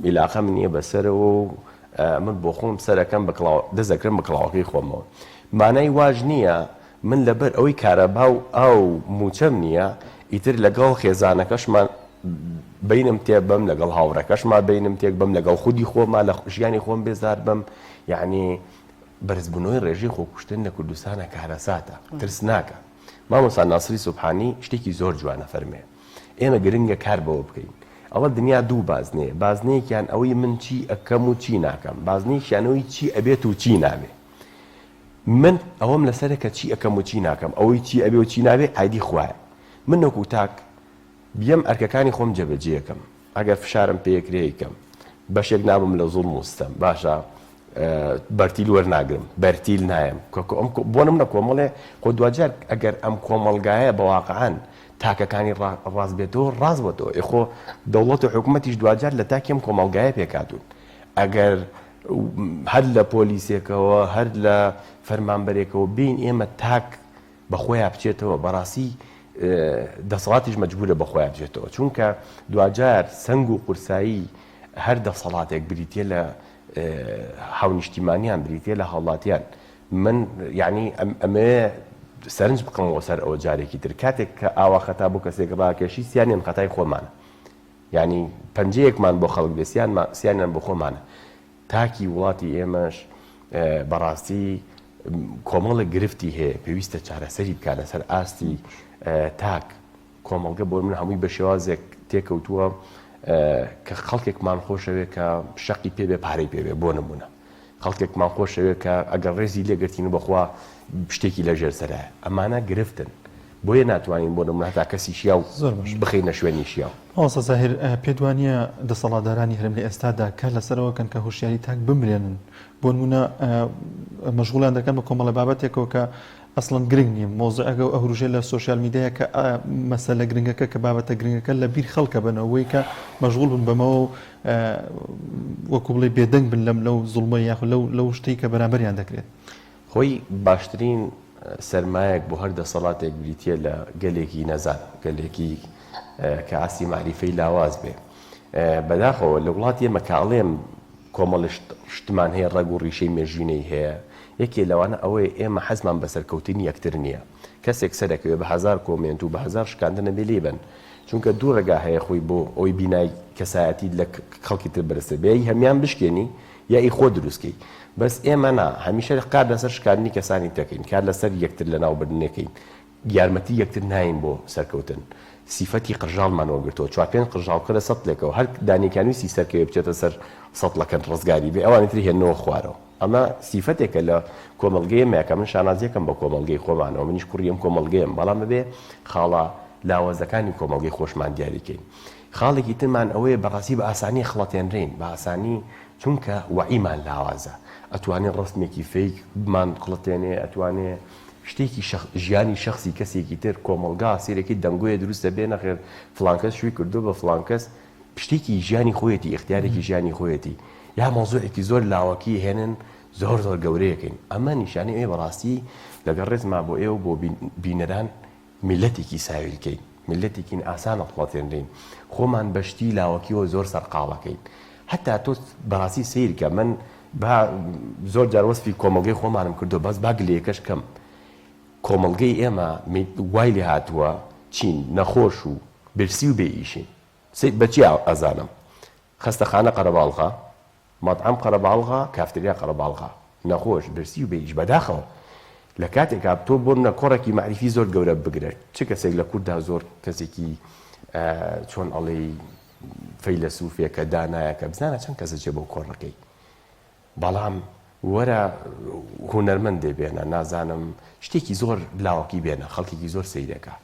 ئیلاقەم نییە بەسەرەوە و من بۆ خۆم سەرەکەم بە کڵاو دەست دەکرم بە کڵاوەکەی خۆمەوە مانای واش نییە من لەبەر ئەوەی کارەبا و ئاو و مووچەم نییە ئیتر لەگەڵ خێزانەکەشمان بینم تێک بەم لەگەڵ هاوڕێکەشما بینم تێک بەم لەگەڵ خودی خۆما لە ژیانی خۆم بێزار بم یعنی بەرزبوونەوەی ڕێژەی خۆکوشتن لە کوردستانە کارەساتە ترسناکە مامۆستا ناسری سوبحانی شتێکی زۆر جوان ئەفەرموێ ئێمە گرنگە کار بەوە بکەین ئەڵێ دنیا دوو بازنەیە بازنەیەکیان ئەوەی من چی ئەکەم و چی ناکەم بازنەیەکیان ئەوەی چی ئەبێت و چی نابێ من ئەوەم لەسەرە کە چی ئەکەم و چی ناکەم ئەوەی چی ئەبێ و چی نابێ ئایدی خوایە من وەکو تاک بیەم ئەرکەکانی خۆم جێبەجێکەم ئەگەر فشارم پێکرێ ئەیکەم بەشێک نابم لە زوڵم و ستەم باشە بەرتیل وەرناگرم بەرتیل نایەم بۆ نمونە کۆمەڵێ خۆ دواجار ئەگەر ئەم کۆمەڵگایە بە واقعەن تاکەکانی ڕاست بێتەوە ڕاست بۆتەوە ئێ خۆ دەوڵەت و حکوومەتیش دواجار لە تاکی ئەم کۆمەڵگایە پێکهاتوون ئەگەر. هەر لە پۆلیسێکەوە هەر لە فەرمانبەرێکەوە بین ئێمە تاک بە خۆیا بچێتەوە بەڕاستی دەسەڵاتیش مەجبورە بە خۆیا بچێتەوە چونکە دواجار سەنگ و قورسایی هەر دەسەڵاتێک بریتە لە هاونیشتیمانیان بریتە لە هاوڵاتیان من یعنی ئەمەوێ سەرنج بخەمەوە سەر ئەوە جارێکی تر کاتێک کە ئاوا خەتا بۆ کەسێک ڕاکێشی سیانیان خەتای خۆمانە یعنی پەنجەیەکمان بۆ خەڵک بێ سیانیان بۆ خۆمانە تاکی وڵاتی ئێمەش بەڕاستی کۆمەڵێک گرفتی هەیە پێویستە چارەسەری بکات لەسەر ئاستی تاک کۆمەڵگە بۆ من هەمووی بە شێوازێک تێکەوتووە کە خەڵکێکمان خۆشەوێ کە شەقی پێ بێ پارەی پێ بێ بۆ نمونە خەڵکێکمان خۆشەوێ کە ئەگەر ڕێزی لێگرتین و بەخوا شتێکی لەژێر سەرایە ئەمانە گرفتن بۆیە ناتوانین بۆ نمونە هەتا کەسی شیاو زۆر باش. بخەینە شوێنی شیاو. مامۆستا زاهیر پێت وانییە دەسەڵاتدارانی هەرێم لە ئێستادا کار لەسەرەوە کەن کە هۆشیاری تاک بمرێنن بۆ نمونە مەشغوڵیان دەکەن بە کۆمەڵە بابەتێکەوە کە ئەسڵەن گرنگ نییە مەوزوعەکە و ئەهروژێ لە سۆشیال میدیایە کە مەسەلە گرنگەکە کە بابەتە گرنگەکە لە بیر خەڵکە بەنەوە بۆی کە مەشغوڵ بن بەمەوە و وەکو بڵێ بێدەنگ بن لەم لەو زوڵمە یاخود لەو لەو شتەی کە بەرامبەریان دەکرێت. خۆی باشترین سەرمایەک بۆ هەر دەسەڵاتێک بریتییە لە گەلێکی نەزان، گەلێکی کە ئاستی مەعریفەی لاواز بێ. بەداخەوە لە وڵاتی ئێمە کە ئەڵێم کۆمەڵێ شتمان هەیە ڕەگ و ڕیشەی مێژووینەی هەیە، یەکێ لەوانە ئەوەیە ئێمە حەزمان بە سەرکەوتنی یەکتر نییە. کەسێک سەرەکەوێ بە هەزار کۆمێنت و بە هەزار شکاندن ئەبێ لێی بەن. چونکە دوو ڕێگا هەیە خۆی بۆ ئەوەی بینای کەسایەتیت لە خەڵکی تر بەرزتر بێ، یا هەمیان بشکێنی یا ئی خۆت دروست کەی. بەس ئێمە نا، هەمیشە کار لەسەر شکاندنی کەسانی تر ئەکەین، کار لەسەر یەکتر لەناوبردنەکەین، یارمەتی یەکتر ناین بۆ سەرکەوتن. سیفەتی قرژاڵمان وەرگرتووە، چوار پێنج قرژاڵ بخەرە سەتڵێکەوە، هەر دانێکیان ویستی سەرکەوێ بچێتە سەر سەتڵەکە ڕزگاری بێ، ئەوانی تری هێننەوە خوارەوە. ئەمە سیفەتێکە لە کۆمەڵگەی ئێمەیە کە من شانازیەکەم بە کۆمەڵگەی خۆمانەوە، منیش کوڕی ئەم کۆمەڵگەیەم، بەڵام ئەبێ خاڵە لاوازەکانی کۆمەڵگەی خۆشمان دیاری کەین. خاڵێکی ترمان ئەوەیە بەڕاستی بە ئاسانی ئەخڵەتێنرێین، بە ئاسانی چونکە وەعیمان لاوازە، ئەتوانێ ڕەسمێکی fake بمان خڵەتێنێ، ئەتوانێ شتێکی شەخ ژیانی شەخسی کەسێکی تر، کۆمەڵگا سەیرەکەی دەنگۆیە دروست دەبێ نەخێر فڵان کەس شووی کردووە بە فڵان کەس، شتێکی ژیانی خۆیەتی ئیختیارێکی ژیانی خۆیەتی یا مەوزوعێکی زۆر لاوەکی هێنن زۆر زۆر گەورەیەکەین ئەمە نیشانەی ئەوەیە بەڕاستی لەگەڵ ڕێزما بۆ ئێوە بۆ بینەران میللەتێکی ساویلکەین میللەتێکین ئاسان ئەخڵەتێنرێین خۆمان بە شتی لاوەکیەوە زۆر سەرقاڵەکەین هەتا تۆ بەڕاستی سەیرکە من با زۆر جار وەسفی کۆمەڵگەی خۆمانم کردو بەس با گلەیەکەش کەم کۆمەڵگەی ئێمە وای لێ هاتووە چین نەخۆش و برسی و بێ ئیشین سەیر بەچی ئەزانم خەستەخانە قەرەباڵغە مەتعەم قەرەباڵغە کافتریا قەرەباڵغە نەخۆش برسی و بێ ئیش بەداخەوە لە کاتێکا تۆ بۆ منە کۆڕێکی مەعریفی زۆر گەورە بگرە چ کەسێک لە کورددا زۆر کەسێکی چۆن ئەڵێی فەیلەسوفێکە دانایەکە بزانە چەند کەسە چێ بۆ کۆڕەکەی بەڵام وەرە هونەرمەندێ بێنە نازانم شتێکی زۆر لاوەکی بێنە خەڵکێکی زۆر سەیرەکە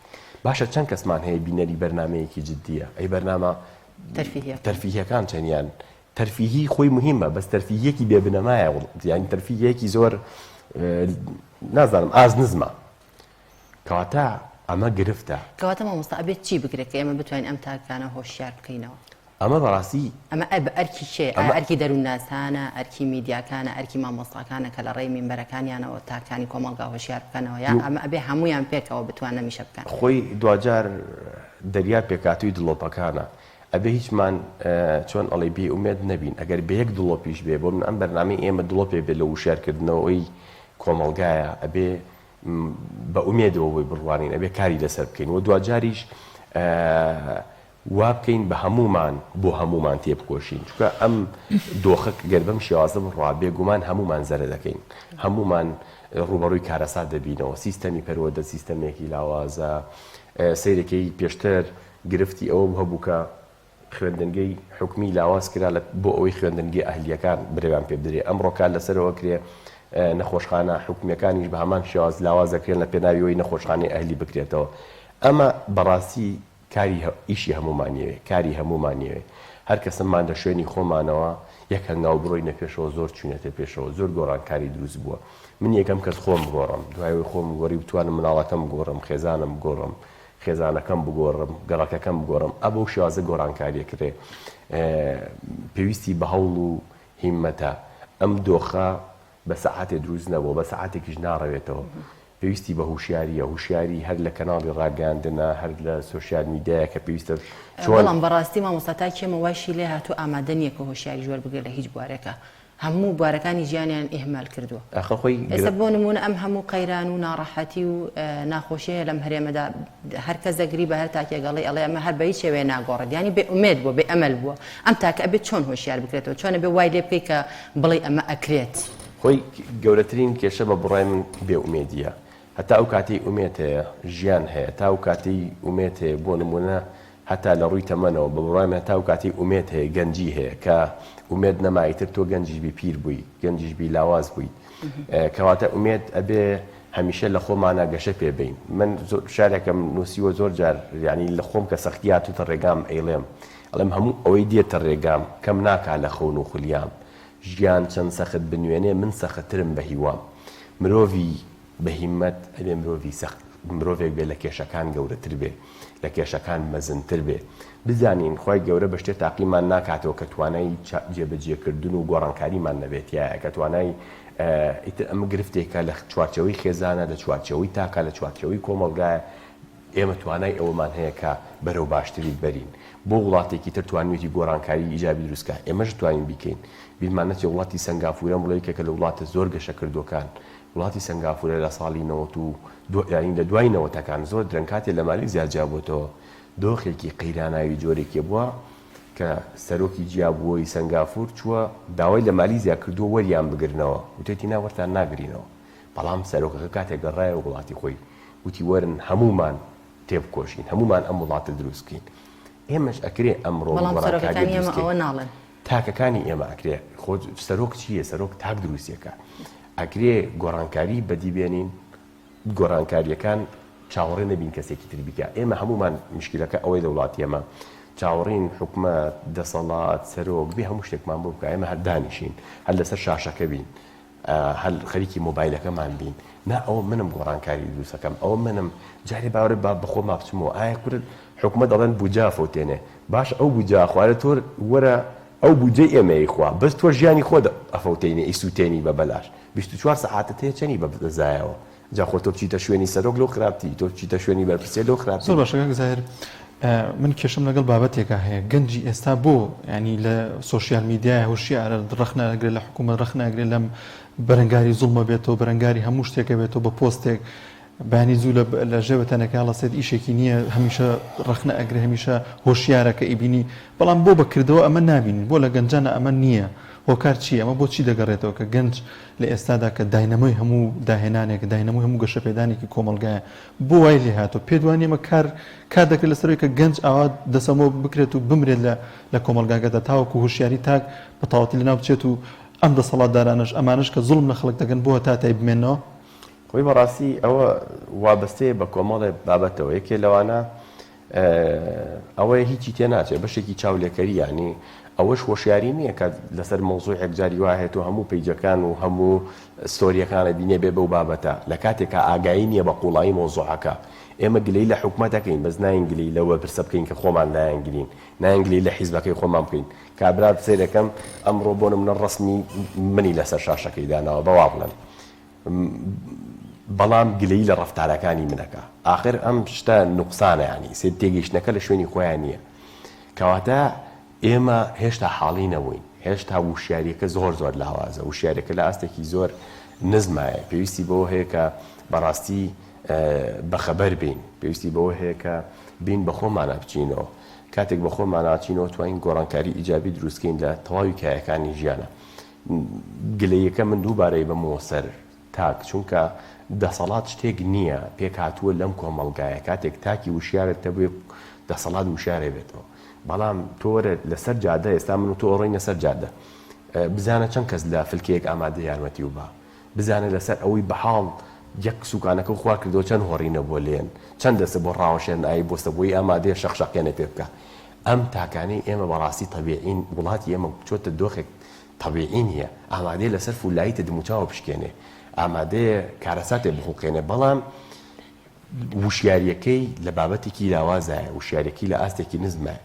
باشە چەند کەسمان هەیە بینەری بەرنمەیەکی جددیە ئەی بەرنامە تەرفیهیەکان چەندیان تەرفیهی خۆی مهمە بەس تەرفیهیەکی بێ بنەمایە یانی تەرفیهیەکی زۆر نازانم ئاز نزمە کەواتە ئەمە گرفتە. کەواتە مامۆستا ئەبێت چی بکرێت کە ئێمە بتوانین ئەم تاکانە هۆشیار بکەینەوە؟ ئەمە بەڕاستی. ئەمە ئەرکی کێیە؟ ئایا ئەرکی دەروونناسانە، ئەرکی میدیاکانە، ئەرکی مامۆستاکانە کە لە ڕێی مینبەرەکانیانەوە تاکانی کۆمەڵگا هۆشیار بکەنەوە یا ئەمە ئەبێ هەموویان پێکەوە بتوانن ئەم ئیشە بکەن؟ خۆی دواجار دەریا پێکهاتووی دڵۆپەکانە ئەبێ هیچمان چۆن ئەڵێی بێ ئومێد نەبین ئەگەر بە یەک دڵۆپیش بێ بۆ من ئەم بەرنامەی ئێمە دڵۆپێک بێت لە وشیار کردنەوەی کۆمەڵگایە ئەبێ بە ئومێدەوە بۆی بڕوانین ئەبێ کاری لەسەر بکەین و دواجاریش وا بکەین بە هەموومان بۆ هەموومان تێبکۆشین چونکە ئەم دۆخە گەر بەم شێوازە بڕوا بێگومان هەموومان زەرە دەکەین هەموومان ڕووبەڕووی کارەسات دەبینەوە سیستەمی پەروەردە سیستەمێکی لاوازە سەیرەکەی پێشتر گرفتی ئەوە هەبوو کە خوێندنگەی حکومی لاواز کرا لە بۆ ئەوەی خوێندنگەی ئەهلییەکان برەویان پێ بدرێ، ئەمڕۆ کار لەسەرەوە کرێ نەخۆشخانە حکومییەکانیش بە هەمان شێواز لاواز دەکرێن لە پێناوی ئەوەی نەخۆشخانەی ئەهلی بکرێتەوە. ئەمە بەڕاستی کاری ئیشی هەموومانیەوێ، کاری هەموومانیەوێ. هەر کەسەمان لە شوێنی خۆمانەوە یەک هەنگاو بڕۆینە پێشەوە زۆر چووینەتە پێشەوە، زۆر گۆڕانکاری دروست بووە. من یەکەم کەس خۆم بگۆڕم، دوای ئەوەی خۆم گۆڕی بتوانم مناڵەکەم بگۆڕم، خێزانم بگۆڕم، خێزانەکەم بگۆڕم، گەڕەکەکەم بگۆڕم، ئا بەو شێوازە گۆڕانکارییە کرێ پێویستی بە هەوڵ و هیممەتە. ئەم دۆخە بە سەعاتێ دروست نەبووە، بە سەعاتێکیش ناڕەوێتەوە. پێویستی بە هوشیارییە، هوشیاری هەر لە کەناڵی ڕاگەیاندنە، هەر لە سۆشیال میدیایە کە پێویستە چۆن. بەڵام بەڕاستی مامۆستا تاکی ئێمە وایشی لێهاتووە ئامادە نییە کە هۆشیاریش وەربگرێت لە هیچ بوارێکا. هەموو بوارەکانی ژیانیان ئیهمال کردووە. ئاخر خۆی ئێستا بۆ نموونە ئەم هەموو قەیران و ناڕەحەتی و ناخۆشیە هەیە لەم هەرێمەدا هەر کەس دەگری بە هەر تاکێک ئەڵێ ئەڵێ ئەمە هەر بە هیچ شێوەیە ناگۆڕێت یانی بێ ئومێد بووە بێ ئەمەل بووە ئەم تاکە ئەبێت چۆن هۆشیار بکرێتەوە چۆن ئەبێ وای لێ بکەی کە بڵێی ئەمە ئەکرێت؟ خۆی گەورەترین کێشە بە بڕای من بێ ئومێدیە هەتا ئەو کاتەی ئومێد هەیە ژیان هەیە تا ئەو کاتەی ئومێد هەیە بۆ نموونە هەتا لە ڕووی تەمەنەوە بە بڕوای من هەتا ئەو کاتەی ئومێد هەیە گەنجی هەیە کە ئومێد نەما ئیتر تۆ گەنجیش بی پیر بووی گەنجیش بی لاواز بوویت کەواتە ئومێد ئەبێ هەمیشە لە خۆمانا گەشە پێ بەین من زۆر شارێکم نووسیوە زۆر جار یعنی لە خۆم کە سەختی هاتووتە ڕێگام ئەیڵێم ئەڵێم هەموو ئەوەی دێتە ڕێگام کەم ناکا لە خەون و خولیام ژیان چەند سەخت بنوێنێ من سەختترم بە هیوام مرۆڤی بە هیمەت ئەبێ مرۆڤی سەخت مرۆڤێک بێ لە کێشەکان گەورەتر بێ لە کێشەکان مەزنتر بێ بزانین خوای گەورە بە شتێ تاقیمان ناکاتەوە کە توانای جێبەجێکردن و گۆڕانکاریمان نەبێت تیایە کە توانای ئیتر ئەمە گرفتێکە لە چوارچێوەی خێزانە لە چوارچێوەی تاکە لە چوارچێوەی کۆمەڵگایە ئێمە توانای ئەوەمان هەیە کە بەرەو باشتری بەرین. بۆ وڵاتێکی تر توانیوێتی گۆڕانکاری ئیجابی دروست کا، ئێمەش دەتوانین بیکەین. بیرمان نەچێ وڵاتی سەنگافورە ئەمڕۆ یەکێکە لە وڵاتە زۆر گەشەکردووەکان. وڵاتی سەنگافورە لە ساڵی 92 یانی لە دوای نەوەتەکان زۆر درەنگ کاتێ لە مالیزیا جیابۆتەوە دۆخێکی قەیراناوی جۆرێکێ بووە کە سەرۆکی جیابووەی سەنگافور چووە داوای لە مالیزیا کردووە وەریان بگرنەوە وتێتی نا وەرتان ناگرینەوە. بەڵام سەرۆکەکە کاتێک گەڕایەوە وڵاتی خۆی وتی وەرن هەموومان تێبکۆشین، هەموومان ئەم وڵاتە دروست بکەین. ئێمەش ئەکرێ ئەمڕۆ بەڵام گۆڕانکارییە سەرۆکەکانی دروست ئێمە بکەین. ئەوە ناڵێن. تاکەکانی ئێمە ئەکرێ، خۆ سەرۆک چییە؟ سەرۆک تاک دروستیەکا. ئەکرێ گۆڕانکاری بەدی بێنین، گۆڕانکارییەکان چاوەڕێ نەبین کەسێکی تر بیکا. ئێمە هەموومان مشکیلەکە ئەوەیە لە وڵاتی ئێمە چاوەڕێین حکومەت، دەسەڵات، سەرۆک بێ هەموو شتێکمان بۆ بکا. ئێمە هەر دانیشین، هەر لەسەر شاشەکە بین. هەر خەریکی مۆبایلەکەمان بین نا ئەوە منم گۆڕانکاری دروستەکەم ئەوە منم جارێ باوەرە با بەخۆما بچمەوە ئایا کورد حکومەت دەڵێن بوجا فەوتێنێ باش ئەو بوجا خوارە تۆ وەرە ئەو بودجەی ئێمەی خوا بەس تۆ ژیانی خۆت ئەفەوتێنی ئەیسووتێنی بە بەلاش 24 سەعاتت هەیە چەنی بە زایەوە جا خۆ تۆ بچیتە شوێنی سەرۆک لەو خراپتری تۆ بچیتە شوێنی بەرپرسێ لەو خراپتری. زۆر باشە کاک زاهیر من کێشەم لەگەڵ بابەتێکا هەیە گەنجی ئێستا بۆ ینی لە سۆشیال میدیای هۆشیارە ڕەخنە ئەگرێت لە حکوومەت ڕەخنە ئەگرێت لەم بەرەنگاری زوڵمە بێتەوە بەرەنگاری هەموو شتێکە بێتەوە بە پۆستێک بەیانی زوو لە ژێ بەتەنەکە هەڵەسێت ئیشێکی نییە هەمیشە ڕەخنە ئەگرێ هەمیشە هۆشیارە کە ئیبینی بەڵام بۆ بەکردەوە ئەمە نابینین بۆ لە گەنجانە ئەمە نییە هۆکار چییە ئەمە بۆچی دەگەڕێتەوە کە گەنج لە ئێستادا کە داینەمۆی هەموو داهێنانێکە، داینەمۆی هەموو گەشەپێدانێکی کۆمەڵگایە، بۆ وای لێ هاتووە؟ پێت وا نییە ئەمە کار کار دەکرێت لەسەر ئەوەی کە گەنج ئاوا دەسەمۆ بکرێت و بمرێت لە لە کۆمەڵگاکەدا تاوەکو هۆشیاری تاک بە تەواوەتی لەناو بچێت و ئەم دەسەڵاتدارانەش ئەمانەش کە زوڵم لە خەڵک دەکەن بۆ هەتاتای بمێننەوە؟ خۆی بەڕاستی ئەوە وابەستەیە بە کۆمەڵێ بابەتەوە، یەکێ لەوانە ئەوەیە هیچی تێناچێ بەشێکی چاولێکەری یانی ئەوەش هۆشیاری نییە کە لەسەر مەوزوعێک جاری وا هەیە تۆ هەموو پەیجەکان و هەموو ستۆریەکانە بینێ بێ بەو بابەتە لە کاتێکا ئاگایی نییە بە قوڵایی مەوزوعەکە ئێمە گلەی لە حکومەت ئەکەین بەس ناین گلەی لەو بەرپرسە بکەین کە خۆمان لایەنگرین ناین گلەی لە حیزبەکەی خۆمان بکەین کابرا سەیرەکەم ئەمڕۆ بۆ نمونە ڕەسمی منی لەسەر شاشەکەی داناوە بە وا بڵێم بەڵام گلەیی لە ڕەفتارەکانی من ئەکا ئاخر ئەم شتە نوقسانە یانی سەیر تێگەیشتنەکە لە شوێنی خۆیان نییە کەواتە ئێمە هێشتا حاڵی نەبووین هێشتا وشیاریەکە زۆر زۆر لاوازە وشیارەکە لە ئاستێکی زۆر نزمایە پێویستی بەوە هەیە کە بەڕاستی بەخەبەر بین پێویستی بەوە هەیە کە بین بە خۆمانە بچینەوە کاتێک بە خۆماناچینەوە توانین گۆڕانکاری ئیجابی دروستکەین لە تەواوی کایەکانی ژیانە گلەییەکە من دووبارە ئەیبەمەوە سەر تاک چونکە دەسەڵات شتێک نییە پێکهاتووە لەم کۆمەڵگایە کاتێک تاکی وشیارت هەبوێ دەسەڵات وشیارە بێتەوە بەڵام تۆ وەرە لەسەر جادە ئێستا من و تۆ ئەڕۆینە سەر جادە بزانە چەند کەس لە فلکەیەک ئامادە یارمەتی و با بزانە لەسەر ئەوەی بەحاڵ یەک سوکانەکە و خوار کردەوە چەند هۆڕینە بۆ لێن چەند دەسە بۆ ڕاوەشێن ئای بۆسە بۆی ئامادەیە شەقشەقێنە پێ بکە ئەم تاکانەی ئێمە بەڕاستی تەبیعین وڵاتی ئێمە چۆتە دۆخێک تەبیعی نیە ئامادەیە لەسەر فولایتە دموچاوە بشکێنێ ئامادەیە کارەساتێ بخوڵقێنێ بەڵام وشیاریەکەی لە بابەتێکی لاوازایە وشیارەکەی لە ئاستێکی نزمە.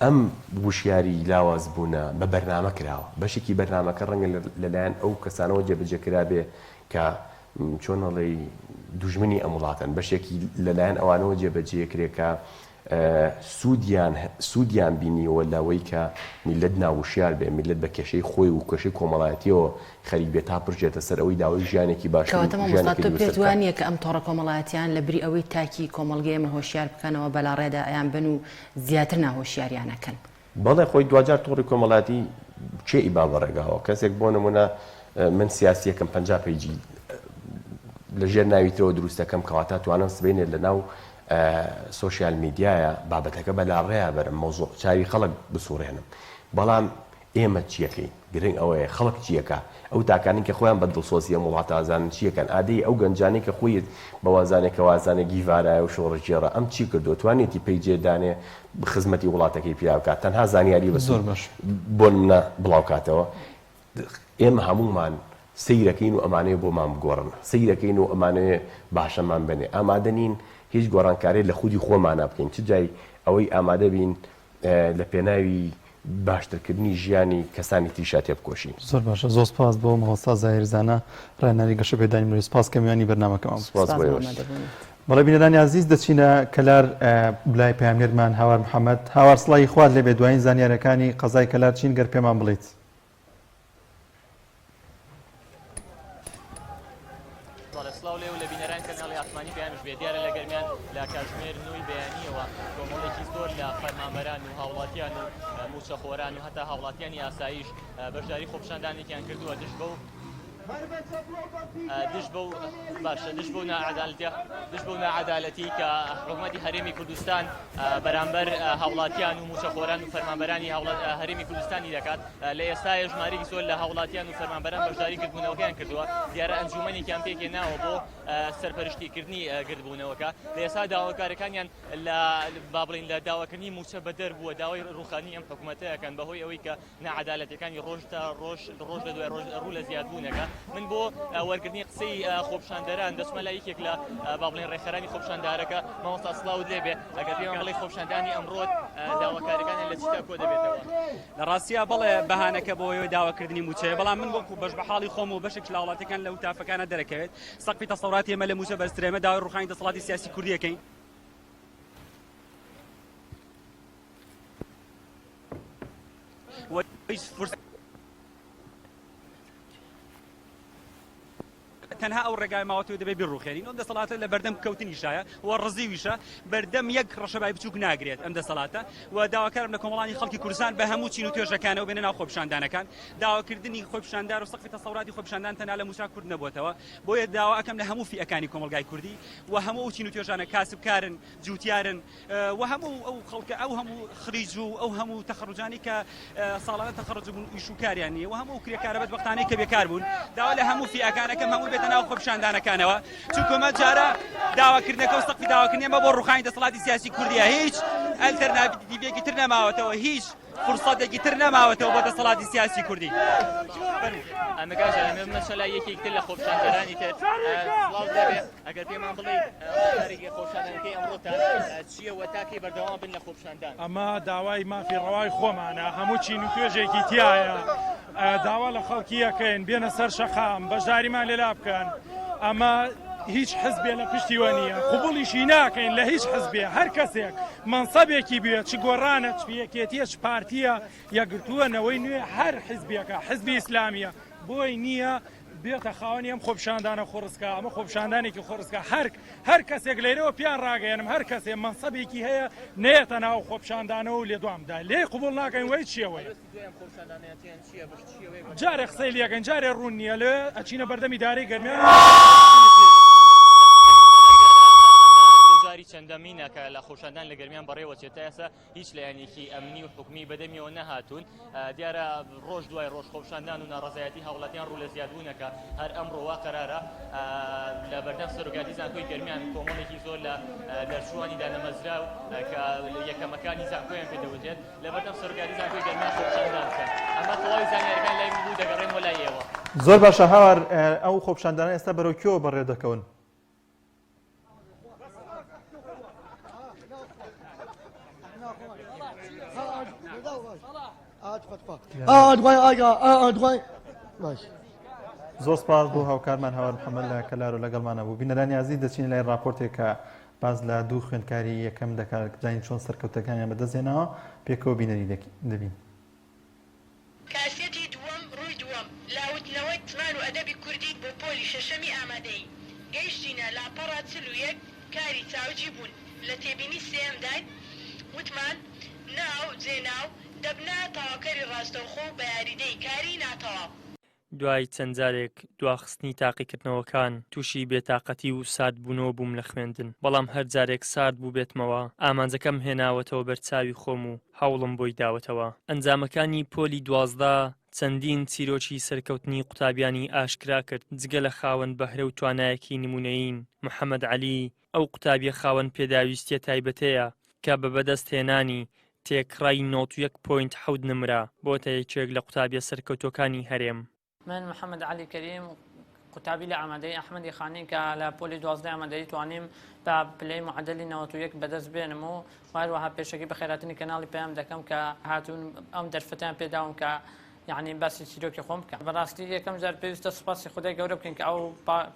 ئەم وشیاری لاواز بوونە بە بەرنامە کراوە. بەشێکی بەرنامەکە ڕەنگە لەلایەن ئەو کەسانەوە جێبەجێ کرابێ کە چۆن ئەڵێی دوژمنی ئەم وڵاتەن، بەشێکی لەلایەن ئەوانەوە جێبەجێ کرێ کە سوودیان سوودیان بینیوە لەوەی کە میللەت ناوشیار بێ، میللەت بە کێشەی خۆی و کێشەی کۆمەڵایەتییەوە خەریک بێ تا پرژێتە سەر ئەوەی داوای ژیانێکی باشتر و کەواتە مامۆستا ژیانێکی تۆ دروستتر پێت وا بکات. نییە کە ئەم تۆڕە کۆمەڵایەتییان لە بری ئەوەی تاکی کۆمەڵگەی ئێمە هۆشیار بکەنەوە بەلاڕێدا ئەیانبەن و زیاتر ناهۆشیاریان ئەکەن؟ بەڵێ خۆی دواجار تۆڕی کۆمەڵایەتی کێ ئیبا بە ڕێگاوە؟ کەسێک بۆ نمونە من سیاسیەکەم 50 page ی لە ژێر ناوی ترەوە دروست دەکەم کەواتە توانم سبەینێ لە ناو social media یە بابەتەکە بە لاڕێیا بەرم مەوزوع چاوی خەڵک بسوڕێنم بەڵام ئێمە چیەکەین گرنگ ئەوەیە خەڵک چیەکا ئەو تاکانەی کە خۆیان بە دڵسۆزی ئەم وڵاتە ئەزانن چیەکەن ئادەی ئەو گەنجانەی کە خۆی بەوازانێ کە وازانێ گیڤارایە و شۆڕشگێڕە ئەم چی کردووە توانیەتی page ێ دانێ خزمەتی وڵاتەکەی پیا بکات تەنها زانیاری بە زۆر باش. بۆ نمونە بڵاو کاتەوە ئێمە هەموومان سەیرەکەین و ئەمانەوێ بۆمان بگۆڕن سەیرەکەین و ئەمانەوێ باشەمان بەنێ ئامادە نین هیچ گۆڕانکارێ لە خودی خۆمانا بکەین چ جای ئەوەی ئامادە بین لە پێناوی باشترکردنی ژیانی کەسانی تریشا تێبکۆشین. زۆر باشە زۆر سپاس بۆ مامۆستا زاهیر زانا ڕێنەری گەشەپێدانی مرۆیی سپاس کە میوانی بەرنامەکەمان بوو. سپاس بۆ ئێوەش. بەڵێ بینەرانی ئازیز دەچینە کەلار لای پەیامنێرمان هاوار محەمەد. هاوار سڵاوی خوات لێبێ دوایین زانیارەکانی قەزای کەلار چین گەر پێمان بڵێیت؟ بەڵێ سڵاو لێو لە بینەران کەناڵی ئاسمانی پەیامیش بێ دیارە لە گەرمیان لە کاتژمێر نۆی بەیانیەوە کۆمەڵێکی زۆر لە فەرمانبەران و هاوڵاتیان و موچەخۆران و هەتا هاوڵاتیانی ئاساییش بەشداری خۆپیشاندانێکیان کردووە دژ بەو دژ بەو باشە دژ بەو ناعەدالەتیە دژ بەو ناعەدالەتی کە حکوومەتی هەرێمی کوردستان بەرامبەر هاوڵاتیان و موچەخۆران و فەرمانبەرانی هەرێمی کوردستانی دەکات لە ئێستاە ژمارەیەکی زۆر لە هاوڵاتیان و فەرمانبەران بەشداری گردبوونەوەکەیان کردووە دیارە ئەنجومەنێکیان پێکهێناوە بۆ سەرپەرشتیکردنی گردبوونەوەکە لە ئێستا داواکارەکانیان لە با بڵین لە داواکردنی موچە بەدەر بووە داوای ڕوخانی ئەم حکوومەتەکەن بەهۆی ئەوەی کە ناعەدالەتیەکانی ڕۆژ تا ڕۆژ ڕۆژ لە دوای ڕۆژ ڕوو لە زیادبوونەکە من بۆ وەرگرتنی قسەی خۆپیشاندەران دەچمە لای یەکێک لە با بڵێن ڕێکخەرانی خۆپیشاندارەکە مامۆستا سڵاوت لێبێ ئەگەر پێمان بڵێ خۆپیشاندانی ئەمڕۆت داواکاریەکانیان لە چیدا کۆ دەبێتەوە؟ لە ڕاستیا بەڵێ بەهانەکە بۆ ئەوەی داواکردنی مووچەیە بەڵام من وەکو بەش بە حاڵی خۆم و بەشێک لە هاوڵاتیەکان لە وتافەکانە دەرەکەوێت سەقفی تەسەوراتی ئێمە لە مووچە بەرزترە ئێمە داوای ڕووخانی دەسەڵاتی سیاسی کوردی ئەکەین. و هیچ فرسەت تەنها ئەو ڕێگای ماوەتەوە دەبێت بیڕوخێنین ئەم دەسەڵاتە لە بەردەم کەوتنیشایە و ڕزیویشە بەردەم یەک ڕەشەبای بچووک ناگرێت ئەم دەسەڵاتە و داواکارم لە کۆمەڵانی خەڵکی کوردستان بە هەموو چین و توێژەکانەوە بێنە ناو خۆپیشاندانەکان داواکردنی خۆپیشاندار و سەقفی تەسەوراتی خۆپیشاندان تەنها لە مووچە کورت نەبووەتەوە بۆیە داوا ئەکەم لە هەموو فیئەکانی کۆمەڵگای کوردی و هەموو ئەو چین و توێژانە کاسبکارن جوتیارن و هەموو ئەو خەڵکە ئەو هەموو خریج و ئەو هەموو تەخەڕوجانەی کە ساڵانە تەخەڕوج بوون ئیش و کاریان نییە و هەموو ئەو کرێکارە بەدبەختانەی کە بێکار بوون داوا لە هەموو فیئەکانەکەم هەموو بێتە ناو خۆپیشاندانەکانەوە چونکە ئەمە جارە داواکردنەکە و سەقفی داواکردنی ئەمە بۆ ڕوخانی دەسەڵاتی سیاسی کوردیە هیچ ئەلتەرناتیڤێکی تر نەماوەتەوە هیچ فرسەتێکی تر نەماوەتەوە بۆ دەسەڵاتی سیاسی کوردی. ئەمە کاک ئەمە بمە لای یەکێک تر لە خۆپیشاندەرانی تر سڵاو دەبێ ئەگەر پێمان بڵێی هۆکاری خۆپیشاندانەکەی ئەمڕۆتان چییە و تا کەی بەردەوام بن لە خۆپیشاندان؟ ئەمە داوای مافی ڕەوای خۆمانە هەموو چین و توێژێکی تایە داوا لە خەڵکی یەکەین بێنە سەر شەقام بەشداریمان لێلا بکەن ئەمە هیچ حزبێ لە پشتیوە نییە قوبڵیشی ناکەین لە هیچ حزبێ هەر کەسێک مەنسەبێکی بوێ چ گۆڕانە چ یەکێتیە چ پارتیە یەکگرتووە نەوەی نوێ هەر حزبێکە حزبی ئیسلامیە بۆی نییە بێتە خاوەنی ئەم خۆپیشاندانە خۆڕسکە، ئەمە خۆپیشاندانێکی خۆڕسکە، هەر هەر کەسێک لێرەوە پێیان ڕاگەیەنم هەر کەسێ مەنسەبێکی هەیە نەیەتە ناو خۆپیشاندانەوە و لێدوان بدا لێی قبوڵ ناکەین وە هیچ شێوەیەک. جارێ قسەی لێکەین جارێ ڕوون نییە لێ ئەچینە بەردەمی دارەی گەرمیان. جاری چەندەمینە کە لە خۆپیشاندان لە گەرمیان بەڕێوەچێت تا ئێستا هیچ لایەنێکی ئەمنی و حکومی بەدەمیەوە نەهاتوون دیارە ڕۆژ دوای ڕۆژ خۆپیشاندان و ناڕەزایەتی هاوڵاتیان ڕوو لە زیادبوونەکە هەر ئەمڕۆ وا قەرارە لە بەردەم سەرۆکایەتی زانکۆی گەرمیان کۆمەڵێکی زۆر لە دەرچووانی دانەمەزراو کە یەکەمەکانی زانکۆیان پێ دەوترێت لە بەردەم سەرۆکایەتی زانکۆی گەرمیان خۆپیشاندان بکەن ئەمە تەواوی زانیاریەکان لای من بوو دەگەڕێمەوە لای ئێوە. زۆر باشە هاوار ئەو خۆپیشاندانە ئێستا بەرەو کوێوە بەڕێ دەکەون؟ زۆر سپاس بۆ هاوکارمان هاوار محەممەد لە کەلارۆ لەگەڵمانە بوو بینەرانی ئازیز دەچینە لای راپۆرتێک کە باس لە دوو خوێندکاری یەکەم دەکات بزانین چۆن سەرکەوتەکانیان بەدەستهێناوە پێکەوە بینەری دەبین. کاسێتی دووەم ڕووی دووەم لاوتنەوەی زمان و ئەدەبی کوردی بۆ پۆلی شەشەمی ئامادەیی گەیشتینە لاپەڕە 41 کاری چاوگی بوون لە تێبینی سێیەمداین وتمان ناو، جێناو، دەبنە تەواوکەری ڕاستەوخۆ و بە یاریدەی کاری ناتەواو. دوای چەند جارێک دواخستنی تاقیکردنەوەکان تووشی بێتاقەتی و ساردبوونەوە بووم لە خوێندن، بەڵام هەر جارێک سارد بووبێتمەوە ئامانجەکەم هێناوەتەوە بەر چاوی خۆم و هەوڵم بۆی داوەتەوە. ئەنجامەکانی پۆلی 12 چەندین چیرۆکی سەرکەوتنی قوتابیانی ئاشکرا کرد، جگە لە خاوەن بەهرە و توانایەکی نموونەیین، محەمەد عەلی، ئەو قوتابیە خاوەن پێداویستیە تایبەتەیە کە بە بەدەستهێنانی تێکڕای 91 point حەوت نمرە بۆتە یەکێک لە قوتابیە سەرکەوتوەکانی هەرێم. من محەمەد عەلی کەریم قوتابی لە ئامادەیی ئەحمەدی خانی کە لە پۆلی دوازدەی ئامادەیی توانیم بە پلەی معەدەلی 91 بەدەست بێنم و هەروەها پێشەکی بەخێرهاتنی کەناڵی پەیام دەکەم کە هاتوون ئەم دەرفەتەیان پێداوم کە یەعنی باسی چیرۆکی خۆم بکەم. بەڕاستی یەکەم جار پێویستە سوپاسی خودای گەورە بکەین کە ئەو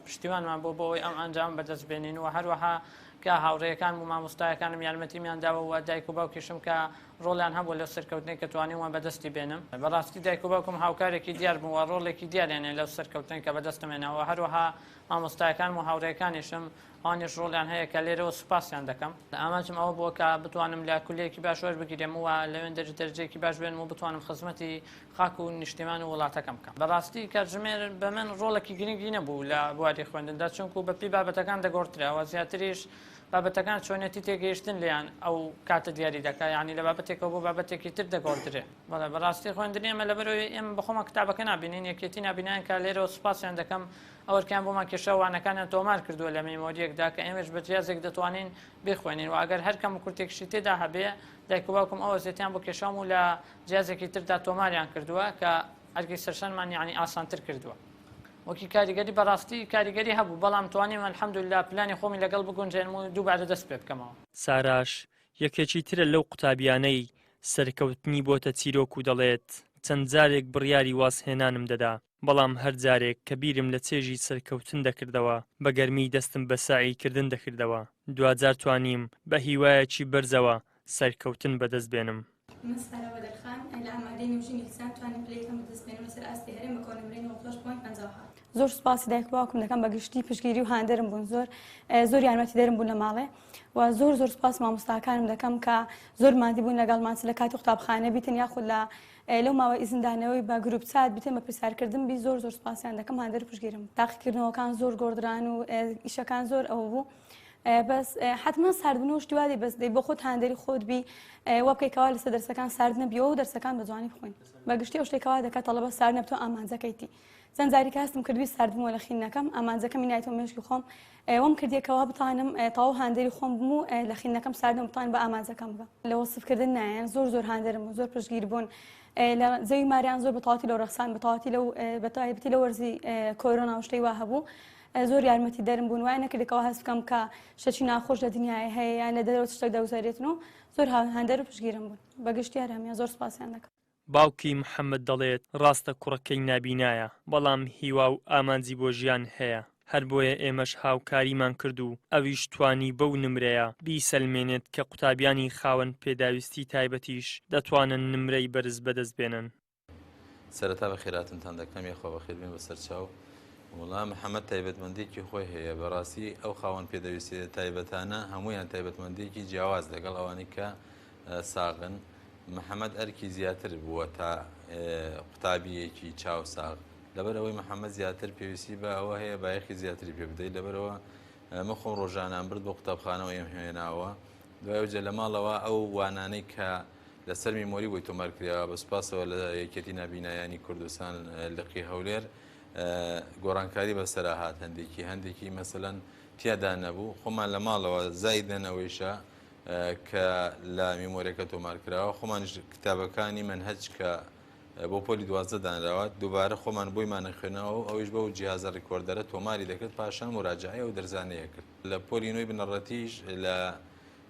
پشتیوانمان بوو بۆ ئەوەی ئەم ئەنجامە بەدەست بێنین و هەروەها کە هاوڕێیەکانم و مامۆستایەکانم یارمەتیمیان داوە و دایک و باوکیشم کە ڕۆڵیان هەبوو لەو سەرکەوتنەی کە توانیومە بەدەستی بێنم. بەڕاستی دایک و باوکم هاوکارێکی دیار بوون و ڕۆڵێکی دیاریان هەیە لەو سەرکەوتنەی کە بەدەستم هێناوە و هەروەها مامۆستایەکانم و هاوڕێیەکانیشم ئەوانیش ڕۆڵیان هەیە کە لێرەوە سوپاسیان دەکەم. ئامانجم ئەوە بووە کە بتوانم لە کولیەیەکی باش وەربگیرێم و لەوێندەری دەرەجەیەکی باش بێنم و بتوانم خزمەتی خاک و نیشتیمان و وڵاتەکەم بکەم. بەڕاستی کاتژمێر بە من ڕۆڵێکی گرنگی نەبوو لە بواری خوێندندا، چونکو بە پێی بابەتەکان دەگۆڕدرا و زیاتریش بابەتەکان چۆنیەتی تێگەیشتن لێیان ئەو کاتە دیاری دەکا، یانی لە بابەتێکەوە بۆ بابەتێکی تر دەگۆڕدرێ. بەڵێ بەڕاستی خوێندنی ئێمە لەبەرئەوەی ئێمە بەخۆمان کتابەکە نابینین، یەکێتی نابینایان کە لێرەوە سوپاسیان دەکەم ئەو ئەرکەیان بۆمان کێشا وانەکانیان تۆمار کردووە لە میمۆریەکدا کە ئێمەش بە جیازێک دەتوانین بیخوێنین و ئەگەر هەر کەم و کورتێکشی تێدا هەبێ دایک و باوکم ئەو ئەزیەتیان بۆ کێشاوم و لە جیازێکی تردا تۆماریان کردووە کە ئەرکی سەرشانمان یعنی ئاسانتر کردووە. وەکی کاریگەری بەڕاستی کاریگەری هەبوو بەڵام توانیم الحمدللە پلانی خۆمی لەگەڵ بگونجێنم و دووبارە دەست پێ بکەمەوە. ساراش یەکێکی ترە لەو قوتابیانەی سەرکەوتنی بۆتە چیرۆک و دەڵێت، چەند جارێک بڕیاری وازهێنانم دەدا، بەڵام هەر جارێک کە بیرم لە چێژی سەرکەوتن دەکردەوە، بە گەرمی دەستم بە سەعی کردن دەکردەوە. دواجار توانیم بە هیوایەکی بەرزەوە سەرکەوتن بەدەست بێنم. من سارا بەدەرخان لە ئامادەی نەوژینی کچان توانیم پلەی یەکەم بەدەست بێنم لەسەر ئاستی هەرێم بە کۆنمرەی 98 point 57. زۆر سوپاسی دایک و باوکم دەکەم بە گشتی پشتگیری و هاندەرم بوون زۆر زۆر یارمەتیدەرم بوون لە ماڵێ و زۆر زۆر سوپاس مامۆستاکانم دەکەم کە زۆر مادی بوون لەگەڵمان چ لە کاتی قوتابخانە بیتن یاخود لە لەو ماوەی ئیزندانەوەی بە group chat بیتن بە پرسیارکردن بی زۆر زۆر سوپاسیان دەکەم هاندەر و پشتگیرم تاقیکردنەوەکان زۆر گۆڕدران و ئیشەکان زۆر ئەوە بوو بەس حتمما ساردبوونەوە شتی وا دێ بەس دەی بۆ خۆت هاندەری خۆت بی وا بکەی کەوا لەسەر دەرسەکان سارد نەبیەوە و دەرسەکان بە جوانی بخوێن بە گشتی ئەو شتێک کەوا دەکات تەڵەبە سارد نەبتەوە ئامانجەکەیتی چەند جاری کە هەستم کردبی ساردبوومەوە لە خیندنەکەم ئامانجەکەمی نایتەوە مێشکی خۆم وام کردیە کەوا بتوانم تەواو هاندەری خۆم بم و لە خیندنەکەم سارد نەبم بتوانم بە ئامانجەکەم بگەم لە وەسفکردن نایەن زۆر زۆر هاندەرم بوون زۆر پشتگیر بوون لە زەوی ماریان زۆر بەتەواوەتی لەو ڕەخسان بەتەواوەتی لەو بەتایبەتی لە وەرزی کۆرۆنا و شتەی وا هەبوو زۆر یارمەتی دەرم بوون وای نەکردی کەوا هەست بکەم کە شتێکی ناخۆش لە دنیای هەیە یان لە دەرەوە شتێک دەگوزارێتن و زۆر هاندەر و پشتگیرم بوون بە گشتی هەر هەمیان زۆر سوپاسیان دەکەم. باوکی محەمەد دەڵێت، ڕاستە کوڕەکەی نابینایە، بەڵام هیوا و ئامانجی بۆ ژیان هەیە، هەر بۆیە ئێمەش هاوکاریمان کرد و ئەویش توانی بەو نمرەیە بیسەلمێنێت کە قوتابیانی خاوەن پێداویستی تایبەتیش دەتوانن نمرەی بەرز بەدەست بێنن. سەرەتا بەخێراتنتان دەکەم یاخوا بەخێربێن بەسەر چاو. وەڵا محەمەد تایبەتمەندیەکی خۆی هەیە بەڕاستی ئەو خاوەن پێدەویستیە تایبەتانە هەموویان تایبەتمەندیەکی جیاواز لەگەڵ ئەوانەی کە ساغن محەمەد ئەرکی زیاتر بووە تا قوتابیەکی چاو ساغ لەبەر ئەوەی محەمەد زیاتر پێویستی بە ئەوە هەیە بایەخی زیاتری پێ بدەیت لەبەرەوە من خۆم ڕۆژانان برد بۆ قوتابخانەوە ئێم هێناوە دوای ئەوجە لە ماڵەوە ئەو وانانەی کە لەسەر میمۆری بۆی تۆمار کراوە بە سوپاسەوە لە یەکێتی نابینایانی کوردستان لقی هەولێر گۆڕانکاری بەسەرا هات هەندێکی هەندێکی مەسەلەن تیادا نەبوو خۆمان لە ماڵەوە زایدەن ئەوەیشە کە لە میمۆریەکە تۆمار کراوە خۆمانیش کتابەکانی مەنهەج کە بۆ پۆلی 12 دانراوە دووبارە خۆمان بۆیمانە خوێنەوە و ئەویش بەو جیازە recorder ە تۆماری دەکرد پاشان مراجعەی ئەو دەرزانەیە کرد لە پۆلی نۆی بنەڕەتیش لە.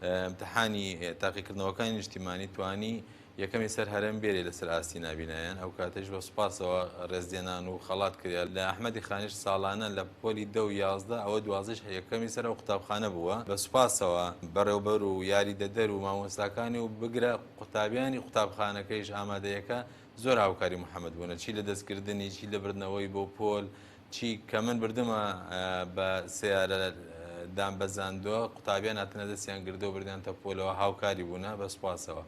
امتحانی تاقیکردنەوەکانی نیشتیمانی توانی یەکەمی سەر هەرێم بێرێ لەسەر ئاستی نابینایان، ئەو کاتەیش بە سوپاسەوە ڕێزلێنان و خەڵات کرا. لە ئەحمەدی خانیش ساڵانە لە پۆلی دە و 11 ئەوە دوازدەیش یەکەمی سەر ئەو قوتابخانە بووە. بە سوپاسەوە بەڕێوبەر و یاریدەدەر و مامۆستاکانی و بگرە قوتابیانی قوتابخانەکەیش ئامادەیەکە زۆر هاوکاری محەمەد بوونە چی لە دەستکردنی چی لە بردنەوەی بۆ پۆل چی کە من بردمە بە سەیارە دامبەزاندووە قوتابیان هاتنە دەستیان گردووە بردیانتە پۆلەوە هاوکاری بوونە بە سوپاسەوە.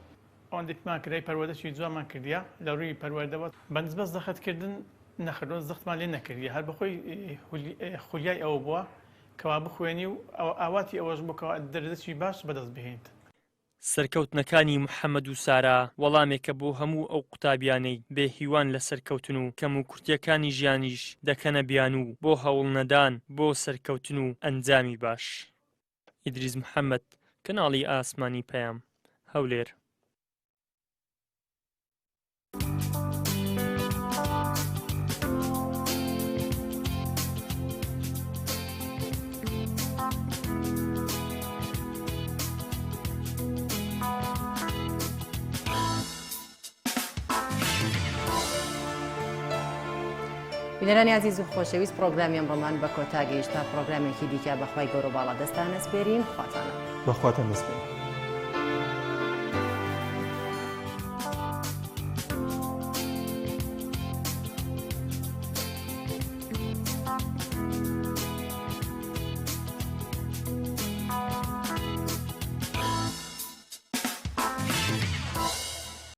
ئەوەندەی پێمان کرای پەروەردەکی جوانمان کردیە لە ڕووی پەروەردەوە بە نسبەت زەخت کردن نەخردوە زەختمان لێ نەکردیە هەر بەخۆی خولیای ئەوە بووە کەوا بخوێنی و ئاواتی ئەوەش بوو کەوا دەرەجەکی باش بەدەست بهێنیت. سەرکەوتنەکانی محەمەد و سارا وەڵامێکە بۆ هەموو ئەو قوتابیانەی بێ هیوان لە سەرکەوتن و کەموکورتیەکانی ژیانیش دەکەنە بیانوو بۆ هەوڵنەدان بۆ سەرکەوتن و ئەنجامی باش. ئیدریس محەمەد، کەناڵی ئاسمانی پەیام، هەولێر. بینەرانی ئازیز و خۆشەویست پرۆگرامی ئەمڕۆمان بە کۆتا گەیشت تا پرۆگرامێکی دیکە بەخوای گەورە باڵا دەستان ئەسپێرین خواتانە بەخواتان دەسپێرین.